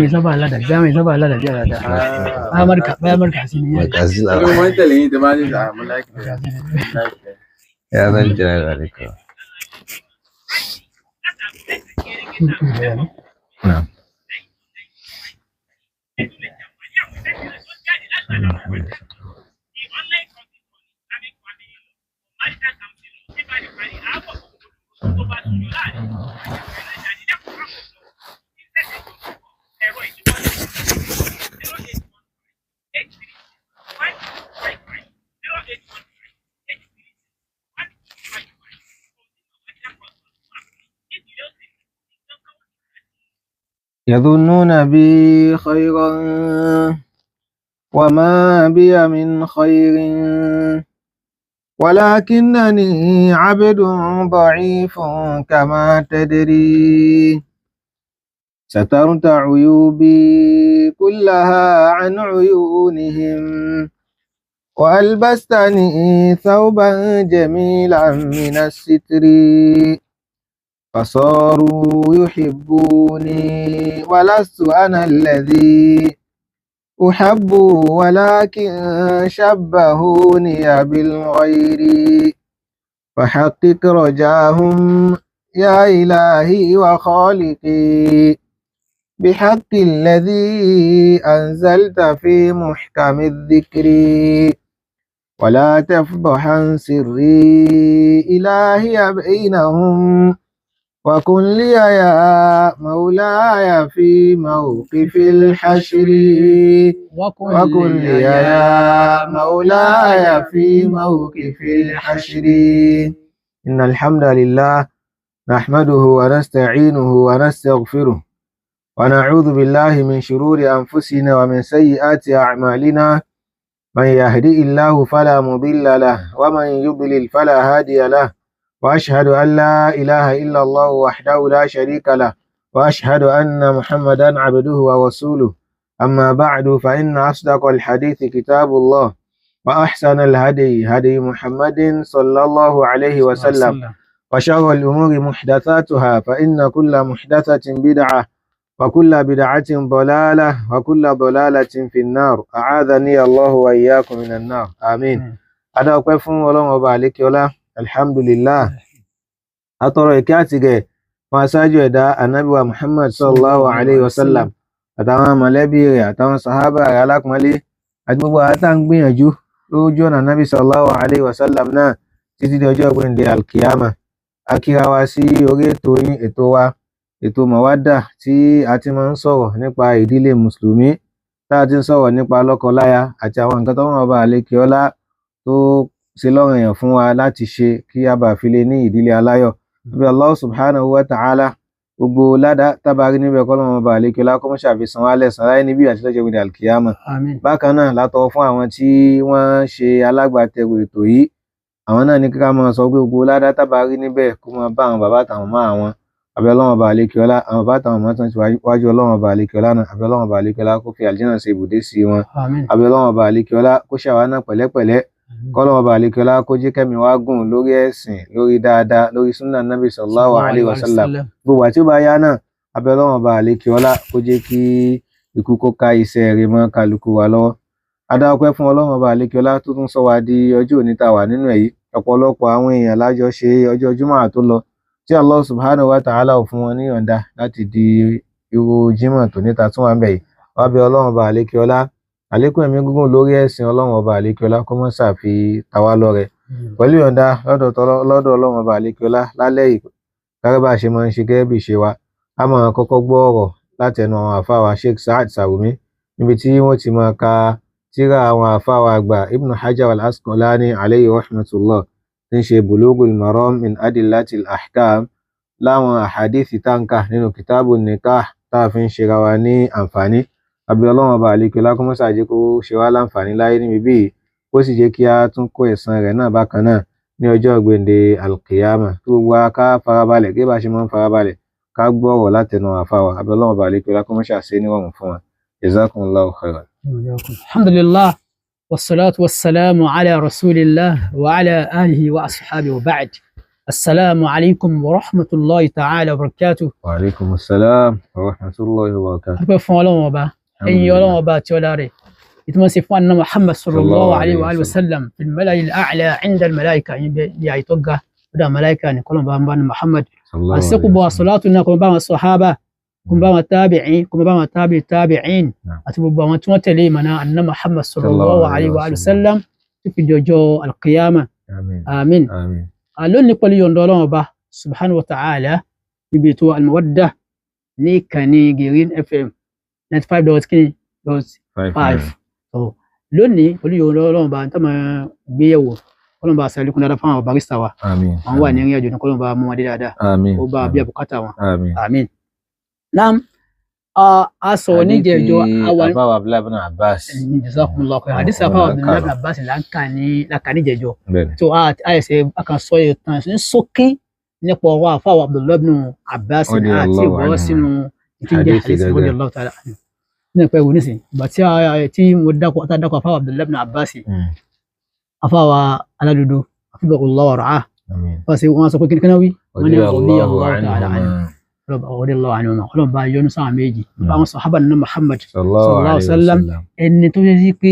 Mi sábà ládàbí àwọn sábà ládàbí àdàdà báyà marka sí ni. Makasih. Torí mo máa ń tẹ̀lé yín tẹ́ bá ní àmú láìpẹ́. Ya zan jira gare ka. Na'am. يظنون بي خيرا وما بي من خير، ولكنني عبد ضعيف كما تدري. سترت عيوبي كلها عن عيونهم، وألبستني ثوبا جميلا من الستر، فصاروا يحبوني ولست أنا الذي أحب، ولكن شبهوني بالغير. فحقق رجاهم يا إلهي وخالقي، بحق الذي أنزلت في محكم الذكر. ولا تفضح عن سري إلهي بينهم، وكن لي يا مولاي في موقف الحشر. وكن لي يا مولاي في موقف الحشر. إن الحمد لله نحمده ونستعينه ونستغفره، ونعوذ بالله من شرور أنفسنا ومن سيئات أعمالنا. من يهدئ الله فلا مضل له، ومن يضلل فلا هادي له. وأشهد أن لا إله إلا الله وحده لا شريك له، وأشهد أن محمدا عبده ورسوله. أما بعد، فإن أصدق الحديث كتاب الله، وأحسن الهدي هدي محمد صلى الله عليه وسلم، وشر الأمور محدثاتها، فإن كل محدثة بدعة، وكل بدعة ضلالة، وكل ضلالة في النار. أعاذني الله وإياكم من النار، آمين. Adá ọpẹ́ fún Ọlọ́run ọba àlékiọlá, alhamdulillah. Atọrọ ìkẹ́ àtìgẹ̀ fún aṣáájú ẹ̀dá anabiwa Muhammad sallallahu alayhi wa sallam, àtàwọn mọ̀lẹ́bí rẹ̀, àtàwọn sàhábà rẹ̀ alápọ̀nlé, àti gbogbo àwọn tá à ń gbìyànjú lójú ọ̀nà anabi sallallahu alayhi wa sallam náà títí di ọjọ́ ìgbìndé alkiyama. A kíra wa sí orí ètò yín, ètò wa, ètò Mawaddah, tí a ti máa ń sọ̀rọ̀ nípa ìdílé mùsùlùmí, tá a ti ń sọ̀rọ̀ nípa lọ́kọláya àti àwọn nǹkan tọ́lọ́run ọba àlékiọlá tó ṣe lọ́ranyàn fún wa láti ṣe kí a bá fi lè ní ìdílé aláyọ̀. Bí Allah subhanahu wa ta'ala, gbogbo ládá tábàárí níbẹ̀, kọ́lọ́run ọba àlékiọlá kó má ṣàfi san wá lẹ́san láyé níbí àti lọ́jọ́ ìgbìndé alkiyama. Àmín. Bákan náà, látọwọ́ fún àwọn tí wọ́n ṣe alágbàtẹrù ètò yìí, àwọn náà ní kíkà máa sọ pé gbogbo ládá tábàárí níbẹ̀ kó máa bá àwọn bàbá àtàwọn mọ́ àwọn abẹ́ Ọlọ́run ọba àlékiọlá, àwọn bàbá àtàwọn mọ́ tán ti wájú Ọlọ́run ọba àlékiọlá náà, abẹ́ Ọlọ́run ọba àlékiọlá kó fi àlùjánnà ṣe ibùdó sí wọn. Àmín. Abẹ́ Ọlọ́run ọba àlékiọlá kó ṣàwa náà pẹ̀lẹ́pẹ̀lẹ́, kọ́lọ́run ọba àlékiọlá kó jẹ́ kẹ́mi wá gùn lórí ẹ̀sìn, lórí dáadáa, lórí súnà nábì sallallahu alaihi wasallam. Gbogbo àti ó bá yá náà, abẹ́ Ọlọ́run ọba àlékiọlá kó jẹ́ kí ikú kó ká iṣẹ́ rẹ̀ mọ́ kálukú wa lọ́wọ́. Adá ọpẹ́ fún Ọlọ́run ọba àlékiọlá tó tún sọ wá di ọjọ́ òní tá a wà nínú ẹ̀ yìí. Ọ̀pọ̀lọpọ̀ àwọn èèyàn lájọ ṣe ọjọ́ Jímọ̀ tó lọ tí Allah subhanahu wa ta'ala ò fún wọn ní yọ̀ǹda láti di irú Jímọ̀ tó níta tún wà ń bẹ̀ yìí. Wá bẹ̀ Ọlọ́run ọba àlékiọlá, àlékún ẹ̀mí gígùn lórí ẹ̀sìn Ọlọ́run ọba àlékiọlá kó má ṣàfi ta wá lọ́rẹ. Pẹ̀lú yọ̀ǹda lọ́dọ̀ Ọlọ́run ọba àlékiọlá, lálẹ́ yìí, gẹ́gẹ́ bá a ṣe máa ń ṣe, gẹ́gẹ́ bí ìṣe wa, a máa kọ́kọ́ gbọ́ ọ̀rọ̀ láti ẹnu àwọn àfáà wa Sheikh Saad Sarumi, níbi tí wọ́n ti máa ka tírà àwọn àfáà wa àgbà Ibn Hajar al-Asqalani alayhi rahmatullah, tí ń ṣe Bulugul Maram min Adillatil Ahkam, láwọn àhàdíìsì táǹkà nínú kìtáàbù nikah tá a fi ń ṣera wa ní àǹfààní. Àbí Ọlọ́run ọba àlékiọlá kó má ṣáà jẹ́ kó ṣe wá láǹfààní láyé níbi bíi, kó sì jẹ́ kí a tún kó ẹ̀san rẹ̀ náà bákan náà ní ọjọ́ ìgbéǹde alkiyama. Kí gbogbo wa ká farabalẹ̀ kí bá ṣe máa ń farabalẹ̀ ká gbọ́ ọ̀rọ̀ látẹnu àfáà wa. Àbí Ọlọ́run ọba àlékiọlá kó má ṣáà ṣe nírọ̀rùn fún wa. Jazakumullahu khairan. Alhamdulillah, wassalatu wassalamu ala rasulillah wa ala alihi wa ashabihi wa ba'd. السلام عليكم ورحمة الله تعالى وبركاته. وعليكم السلام ورحمة الله وبركاته. Adúpẹ́ fún Ọlọ́run Ọba, ẹ̀yin Ọlọ́run Ọba àti ọlá rẹ̀. Ìtumọ̀ sí fún àná Muhammad sallallahu alayhi wa alihi wa sallam fil mala'i al-a'la 'inda al-malaika ní àyè tó ga lọ́dọ̀ màláìka ní kọ́lọ̀ bá ń bá ní Muhammad. Àsìkò bọ̀ àsọ̀látù náà kò bá wọn sọ̀hábà, kò bá wọn tábì'in, kò bá wọn tábì tábì'in àti gbogbo àwọn tí wọ́n tẹ̀lé ìmọ̀nà àná Muhammad sallallahu alayhi wa alihi wa sallam tó fi di ọjọ́ al-qiyama. Àmín. Lónìí pẹ̀lú yọ̀ǹda Ọlọ́run Ọba subhanahu wa ta'ala níbi ètò Al-Mawaddah ní ìkànnì Green FM 95.5. Lónìí pẹ̀lú yọ̀ǹda Ọlọ́run Ọba tá máa gbéyẹ̀wò Ọlọ́run bá sàlékún dáadáa fún àwọn barista wa. Àwọn wà ní ìrìn àjò ní Ọlọ́run bá mú wọn dé dáadáa. Ó bá bí àbùkátà wọn. Àmín. Naam, a sọ̀rọ̀ níjẹ̀ẹ́jọ́ àwọn àbáwá Abdullahi ibn Abbas. Jazakumullahu khairan. Àdìsí àbáwá Abdullahi ibn Abbas là ń kà ní níjẹ̀ẹ́jọ́. Tó a ẹsẹ̀ a kan sọ ìtàn ní ṣókí nípa ọ̀rọ̀ àfáwà Abdullahi ibn Abbas àti ìwọ́ sínú ìtìjẹ́ àdìsí radiyallahu ta'ala anhu. Ní ìpẹ́ ìwò nísìn, ìgbà tí mo dákọ̀ àfáwà Abdullahi ibn Abbas, àfáwà aládùúdú, hafidhahullahu wa ra'ah. Wọ́n sọ pé kí ni wí? Wọ́n ní radiyallahu ta'ala anhu. Radiyallahu anhuma. Ọlọ́run bá yọ́nú sáwọn méjì. Àwọn sàhábà nínú Muhammad sallallahu alaihi wasallam, ẹni tó yẹ sí pé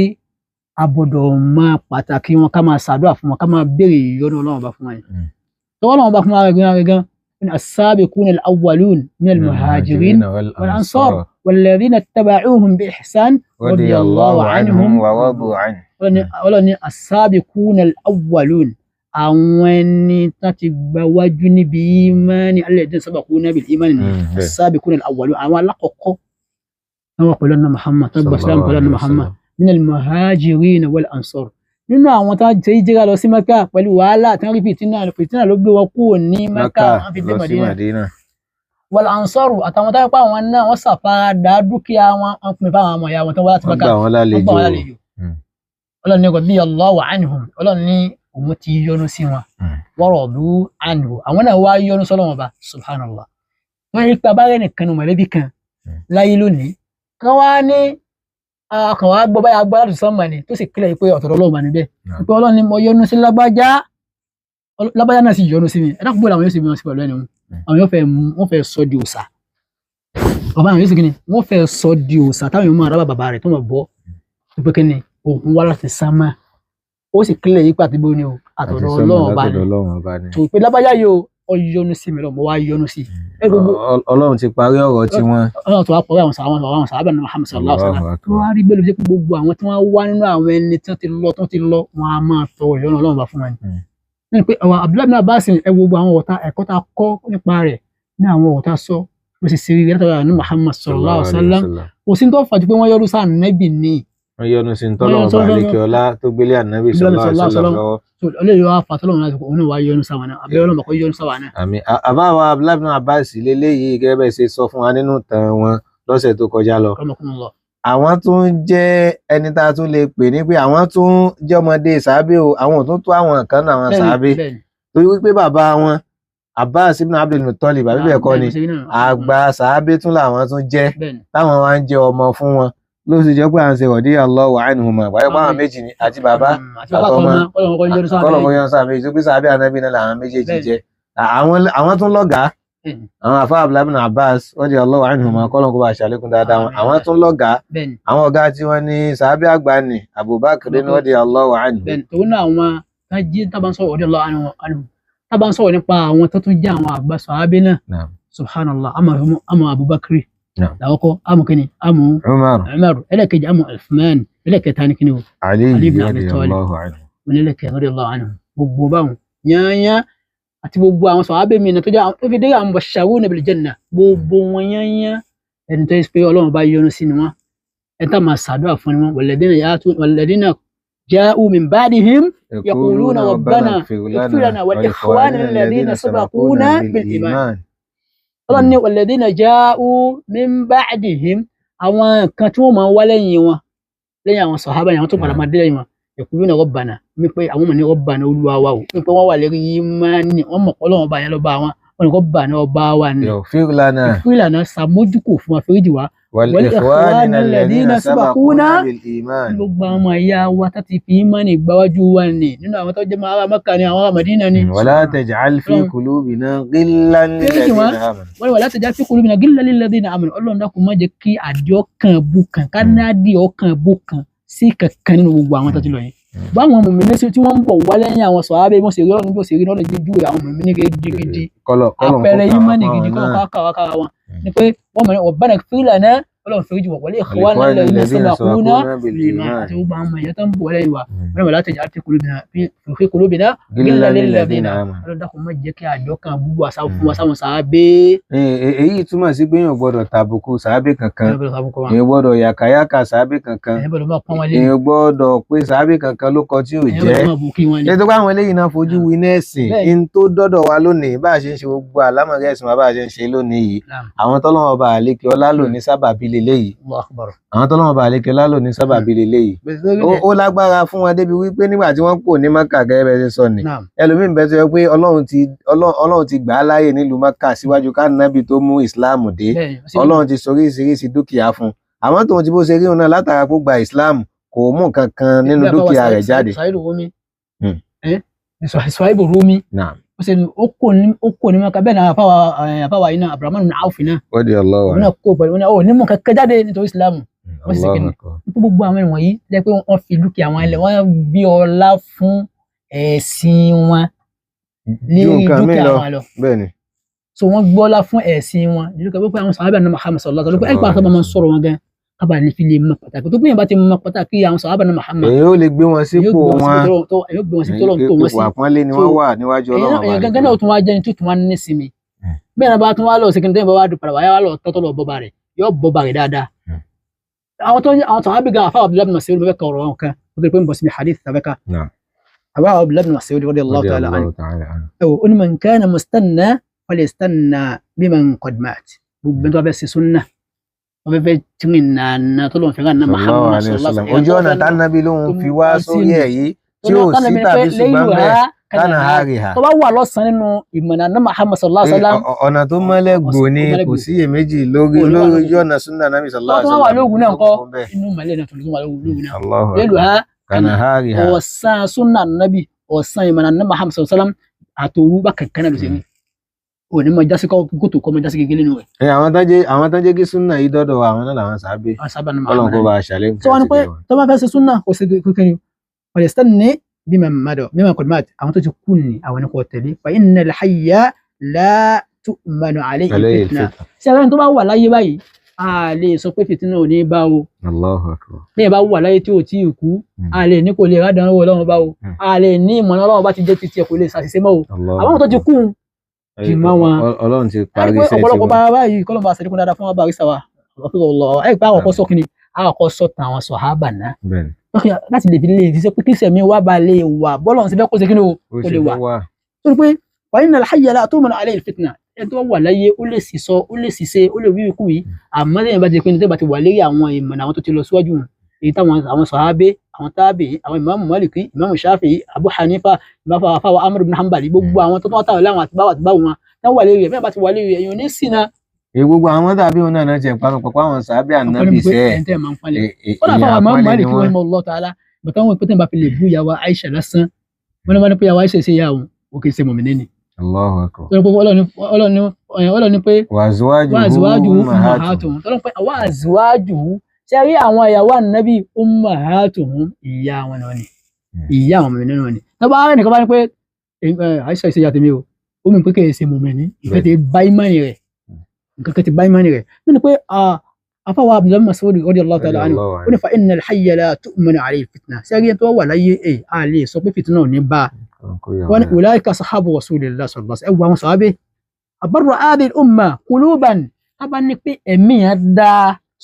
a gbọ́dọ̀ máa pàtàkì wọn, ká máa ṣàdúrà fún wọn, ká máa béèrè ìyọ́nú Ọlọ́run bá fún wọn. Tọ́wọ́ Ọlọ́run bá fún wọn gan gan, as-sabiquna al-awwalun min al-muhajirin wal-ansar walladhina ittaba'uhum bi ihsan radiyallahu anhum wa radu anhu. Ọlọ́run ní as-sabiquna al-awwalun, àwọn ẹni tán ti gba wájú níbi ìmánì, alladhina sabaquna bil ìmánì ni as-sabiquna al-awwalun, àwọn alákọ̀ọ́kọ́ náà pẹ̀lú ọ̀nà Muhammad tó gba Islam pẹ̀lú ọ̀nà Muhammad min al-muhajirin wal-ansar, nínú àwọn tó ṣe hijira lọ sí Mẹ́kà pẹ̀lú wàhálà tí wọ́n rí fìtínà ló gbé wọn kúrò ní Mẹ́kà wọ́n fi dé Mádínà, wal-ansar àtàwọn tó pa àwọn náà wọ́n ṣàfaradà dúkìá wọn, wọ́n pín fáwọn ọmọ ìyá wọn tó wá láti Mẹ́kà, wọ́n gbà wọ́n lálejò. Ọlọ́run ní radiyallahu anhum, Ọlọ́run ní òun ti yọ́nú sí wọn, wa radu anhu, àwọn náà wá yọ́nú sọ́lọ́run Ọba subhanallah. Wọ́n rí pé abárẹ́ nìkan ní mọ̀lẹ́bí kan láyé lónìí kan wá ní ọkàn wa gbọ́ báyà gbọ́ láti sánmà ni tó sì kílẹ̀ pé ọ̀tọ̀dọ̀ Ọlọ́run ní bẹ́ẹ̀, pé Ọlọ́run ni mo yọ́nú sí lágbájá, lágbájá náà sì yọ́nú sí mi. Ẹ̀dá púpọ̀ làwọn yóò sì bí wọn sí pẹ̀lú ẹni wọn, àwọn yóò fẹ́ wọ́n fẹ́ sọ di òòṣà, bàbá àwọn yóò sì kíni wọ́n fẹ́ sọ di òòṣà táwọn yóò máa rábà bàbá rẹ̀ tó máa bọ́ pé kíni òun wá láti sánmà, ó sì kílẹ̀ yí pàtó bó ni o àtọ̀dọ̀ Ọlọ́run Ọba ni, tó pé lágbájá yóò ọ yọ́nú sí mi lọ, mo wá yọ́nú sí. Ọlọ́run ti parí ọ̀rọ̀ tí wọ́n. Ọlọ́run tó wá parí àwọn sàhábà ní Muhammad sallallahu alaihi wasallam. Tó wá rí bẹ́ẹ̀ ló jẹ́ pé gbogbo àwọn tí wọ́n wá nínú àwọn ẹni tí wọ́n ti lọ tó ti lọ, wọn á máa tọrọ ìyọ́nú Ọlọ́run bá fún wọn. Ní pé àwọn Abdullahi ibn Abbas, ẹ wo gbogbo àwọn ọ̀tá ẹ̀kọ́ tá a kọ́ nípa rẹ̀ ní àwọn ọ̀tá sọ bó ṣe ṣe rí látọ̀dọ̀ ní Muhammad sallallahu alaihi wasallam. Kò sí tó fàájú pé wọ́n yọ́nú sáà nẹ́bì ni. Wọ́n yọ́nú sí tọ́lọ́run bá lékè ọlá tó gbélé ànábì sallallahu alaihi wasallam lọ́wọ́. Olóyè wa fà tọ́lọ́run láti òun náà wá yọ́nú sáwọn náà, àbí Ọlọ́run kò yọ́nú sáwọn náà. Àmín. Àbáwá Abdullahi ibn Abbas lélẹ́yìí gẹ́gẹ́ bẹ́ẹ̀ ṣe sọ fún wa nínú ìtàn wọn lọ́sẹ̀ tó kọjá lọ. Àwọn tún jẹ́ ẹni tá a tún lè pè ní pé àwọn tún jẹ́ ọmọdé sàábé o, àwọn ò tún tó àwọn kan náà àwọn sàábé. Torí wípé bàbá wọn Abbas ibn Abdul Muttalib àbí bẹ́ẹ̀ kọ́ ni, àgbà sàábé tún làwọn tún jẹ́, táwọn wá ń jẹ́ ọmọ fún wọn, ló sì jẹ́ pé à ń ṣe radiyallahu anhuma, wáyé pé àwọn méjì ni àti bàbá àtọmọ kọlọmọ yọ sáà méjì tó pé sàábé ànábì náà làwọn méjèèjì jẹ́. Àwọn tún lọ́gàá, àwọn àfa Abdullahi ibn Abbas radiyallahu anhuma, kọlọmọ kó bá ṣàlékún dáadáa wọn, àwọn tún lọ́gàá, àwọn ọ̀gá tí wọ́n ní sàábé àgbà ní Abubakar radiyallahu anhu. Tòun náà àwọn tábà ń sọ̀rọ̀ nípa àwọn tó tún jẹ́ àwọn àgbà sàábé náà, subhanallah, àmọ́ Abubakar làwọkọ àmọ́ kini àmọ́ Umar, ẹlẹ́kejì àmọ́ Uthman, ẹlẹ́kẹta ní kini o Ali ibn Abi Talib radiyallahu anhu. Gbogbo báwọn yányá àti gbogbo àwọn sàhábà mi náà tó jẹ́ tó fi dé àwọn mubashsharuna bil janna, gbogbo wọn yányá ẹni tó yẹ pé Ọlọ́run bá yọ́nú sí ni wọn, ẹni tá máa ṣàdúrà fún ni wọn. Walladhina ja'u min ba'dihim yaquluna rabbana ighfir lana wa li ikhwanina alladhina sabaquna bil iman. Ọlọ́run ní walladhina ja'u min ba'dihim, àwọn kan tí wọ́n máa wá lẹ́yìn wọn, lẹ́yìn àwọn sàhábà yẹn, àwọn tó padà máa dé lẹ́yìn wọn, yaquluna rabbana, wípé àwọn mọ̀ ní rabbana olúwa wa o, wípé wọ́n wà lérí ìmánì, wọ́n mọ̀ Ọlọ́run ọba yẹn lọ́ba wọn, wọ́n ní rabbana ọba wa ni, ighfir lana, ighfir lana, ṣàmójúkò fún wa, foríjì wa, Wal-ikhwanina alladhina sabaquna bil-iman. Gbogbo àwọn ẹ̀yà wa tá ti fi ìmánì gbáwájú wa ni nínú àwọn tó jẹ́ máa ará Mẹ́kà ni àwọn ará Mẹdínà ni. Wala taj'al fi qulubina ghillan lilladhina amanu. Wọ́n ní wala taj'al fi qulubina ghillan lilladhina amanu. Ọlọ́run dákun má jẹ́ kí àdìọ́kàn bú kan ká ní àdìọ́kàn bú kan sí kankan nínú gbogbo àwọn tó ti lọ yẹn. Báwọn mùmínì tí wọ́n ń bọ̀ wá lẹ́yìn àwọn sàhábà wọ́n sì rí ọ̀run bí ó sì rí lọ́nà jíjú àwọn mùmínì gidigidi. Àpẹẹrẹ ìmánì gidi kọ́lọ̀ káwá kára wọn ni pé wọ́n mọ̀ ní rabbana ighfir lana, Ọlọ́run foríjì wá, wal ikhwanina alladhina sabaquna bil-iman, àti gbogbo àwọn èèyàn tó ń bọ̀ lẹ́yìn wa. Wọ́n ní wala taj'al fi qulubina ghillan lilladhina amanu. Ọlọ́run dákun má jẹ́ kí àjọ kan gbogbo àṣà fún wa sáwọn sàhábà. Èyí túmọ̀ sí pé èèyàn gbọ́dọ̀ tàbùkù sàábé kankan, èèyàn gbọ́dọ̀ yàkàyàkà sàábé kankan, èèyàn gbọ́dọ̀ pé sàábé kankan ló kọ tí ò jẹ́. Nítorí pé àwọn eléyìí náà fojú winá ẹ̀sìn in tó dọ́dọ̀ wa lónìí, bá a ṣe ń ṣe gbogbo àlámọ̀rí ẹ̀sìn wa bá a ṣe ń ṣe lónìí yìí, àwọn tọ́lọ́wọ́n bá àlékè ọlá lò ní sábàbí leléyìí. Àwọn tọ́lọ́wọ́n bá àlékè ọlá lò ní sábàbí leléyìí. Ó lágbára fún wọn débi wípé nígbà tí wọ́n kò ní Mákà gẹ́gẹ́ bẹ́ẹ̀ ṣe sọ ni, ẹlòmíín bẹ́ẹ̀ tó yẹ pé Ọlọ́run ti gbà á láàyè nílùú Mákà síwájú ká nábì tó mú Ìsìláàmù dé. Ọlọ́run ti soríṣiríṣi dúkìá fún un, àmọ́ tòun ti bó ṣe rí òun náà látara kó gba Ìsìláàmù kò mú nǹkan kan nínú dúkìá rẹ̀ jáde. Suhaibu Rumi ó kò ní Mákà bẹ́ẹ̀ náà àfáwà iná Abdurrahman ibn Awf náà òun náà kó pẹ̀lú ó ní mú kankan jáde nítorí Ìsìláàmù. Wọ́n sì ṣe kíni gbogbo àwọn ìwọ̀nyí jẹ́ pé wọ́n fi dúkìá wọn lẹ̀, wọ́n gbé ọlá fún ẹ̀sìn wọn lérí dúkìá wọn lọ. So wọ́n gbọ́lá fún ẹ̀sìn wọn dúkìá pé àwọn sàhábà náà Muhammad sallallahu alaihi wasallam ẹ̀pà sábà máa ń sọ̀rọ̀ wọn gan kábàá ní fi lè mọ pàtàkì tó gbìyànjú bá ti mọ pàtàkì àwọn sàhábà náà Muhammad. Èyí ó lè gbé wọn sípò wọn, èyí ó gbé wọn sí tọ́lọ̀ tó wọn sí ipò àpọ́nlé ni wọ́n wà níwájú Ọlọ́run. Èyàn gangan náà tún wá jẹ́ni tó tún wá ní sinmi bẹ́ẹ̀ náà bá tún wá lọ sí kìnìún bá wá dùn padà wáyà lọ tọ́tọ́ lọ bọ́ba rẹ̀ yóò bọ́ba rẹ̀ dáadáa. Àwọn tó àwọn sàhábà gan àfáà Abdullahi bin Mas'ud bẹ́ẹ̀ kọ̀ọ̀rọ̀ wọn kan ó ti pé ń bọ̀ síbi hadith tàbẹ́ka. Àbá Abdullahi bin Mas'ud radiyallahu ta'ala anhu ó ní man kana mustanna falyastanna biman qad mat. Gbogbo tó bá fẹ́ ṣe súnà wọ́n fẹ́ tìrìn nàánà tó lọ́n fẹ́ràn náà Muhammad sallallahu alaihi wasallam. Ojú ọ̀nà tánàbí lóhun fi wá sórí ẹ̀ yìí tí ó sí tàbí ṣùgbọ́n bẹ́ẹ̀ tánà hárì ha. Tó bá wà lọ́sàn-án nínú ìmọ̀nà náà Muhammad sallallahu alaihi wasallam. Ọ̀nà tó mọ́lẹ̀ gbò ní kò sí iyèméjì lórí ojú ọ̀nà súnà náà sallallahu alaihi wasallam. Tó wà lóògùn náà kọ́ inú mọ̀lẹ́ náà tó wà lóògùn náà. Lẹ́lu ha ọ̀sán súnà nábì ọ̀sán ìmọ̀nà náà Muhammad sallallahu alaihi wasallam àtòrú bá kankan náà ló ṣe ní òní mọ jásí kótó kọ́ mọ jásí kékeré nínú rẹ̀. Àwọn tó jẹ́ kí súnà yìí dọ́dọ̀ wa àwọn náà làwọn sàábé. Ọlọ́run kó bá a ṣàlẹ́ tó wọ́n ní pé tó bá fẹ́ ṣe súnà kò sí kékeré ọ̀lẹ́sítẹ́nì bímọ mmadọ bímọ kọ̀dùmáàtì àwọn tó ti kú ni àwọn ní kò tẹ̀lé fa innal hayya la tu'manu alayhi fitna. Ṣé àwọn tó bá wà láyé báyìí a lè sọ pé fìtínà ò ní bá o. Allahu akbar. Bẹ́ẹ̀ bá wà láyé tí ò tí ì kú a lè ní kò lè rádàn owó Ọlọ́run bá o, a lè ní ìmọ̀nà Ọlọ́run bá ti jẹ́ titi ẹ̀ kò lè ṣàṣìṣe mọ́ o. Àwọn tó ti kú ti mọ wọn. Ọlọ́run ti parí iṣẹ́ tiwọn. Ọ̀pọ̀lọpọ̀ bá báyìí kọ́lọ́n bá ṣàlékún dáadáa fún wa bá àrísà wa ẹ pé àkọ́kọ́ sọ kínní àkọ́kọ́ sọ tàn àwọn sọ̀hábà náà láti lè fi lè fi sọ pé kí sẹ̀mí wa bá lè wà bọ́lọ̀ ṣe fẹ́ kó ṣe kí ni o kó lè wà. Torí pé wa inna al-hayya la tu'manu alayhi al-fitna, ẹni tó wà láyé ó lè sì sọ ó lè sì ṣe ó lè wíwí kú yìí, àmọ́ lẹ́yìn bá ti pé ní tẹ́ bá ti wà lérí àwọn ìmọ̀nà àwọn tó ti lọ síwájú wọn èyí táwọn àwọn sọ̀hábé àwọn tábì àwọn ìmáàmù Málìkì ìmáàmù Ṣáfi'í Abu Hanifa ìmáàmù afáwọ Amr ibn Hanbali gbogbo àwọn tó tún wà láwọn àtibáwò àtibáwò wọn tán wà lérí rẹ̀ bẹ́ẹ̀ bá ti wà lérí rẹ̀ èèyàn ní ṣìnà. Gbogbo àwọn tàbí òun náà ti panu pọ̀ àwọn sàábì ànábì sẹ́ ẹ̀ kódà fáwọn ìmáàmù Málìkì wọn mọ̀ Allah ta'ala bàtà wọn pété bá fi lè bú ìyàwó Aisha lásán wọn ní pé ìyàwó Aisha ṣe ìyá òun òkè ṣe mọ̀mìnì ni. Allahu akbar. Ọlọ́run ní pé wàzíwájú ummahatuhum tọ́lọ́run pé wàzíwájú ṣe rí àwọn ìyàwó ànábì ummahatuhum ìyá wọn náà ni ìyá àwọn mọ̀mìnì náà ni. Tọ́ba ara nìkan bá ní pé Aisha ṣe ìyá tèmi o, ó mì pé kì í ṣe mọ̀mìnì ìfẹ́ ti bá ìmánì rẹ̀ nǹkan kan ti bá ìmánì rẹ̀ nínú pé afáwa Abdullahi Mas'ud radiyallahu ta'ala anhu ó ní fa innal hayya la tu'manu alayhi fitna ṣe rí tó wà láyé ẹ̀ a lè sọ pé fitna ò ní bá wọn ni ulaika sahabu rasulillah sallallahu alaihi wasallam ẹwà àwọn sàábé abarru hadhihi al-umma quluban tábà ní pé ẹ̀mí yẹn dá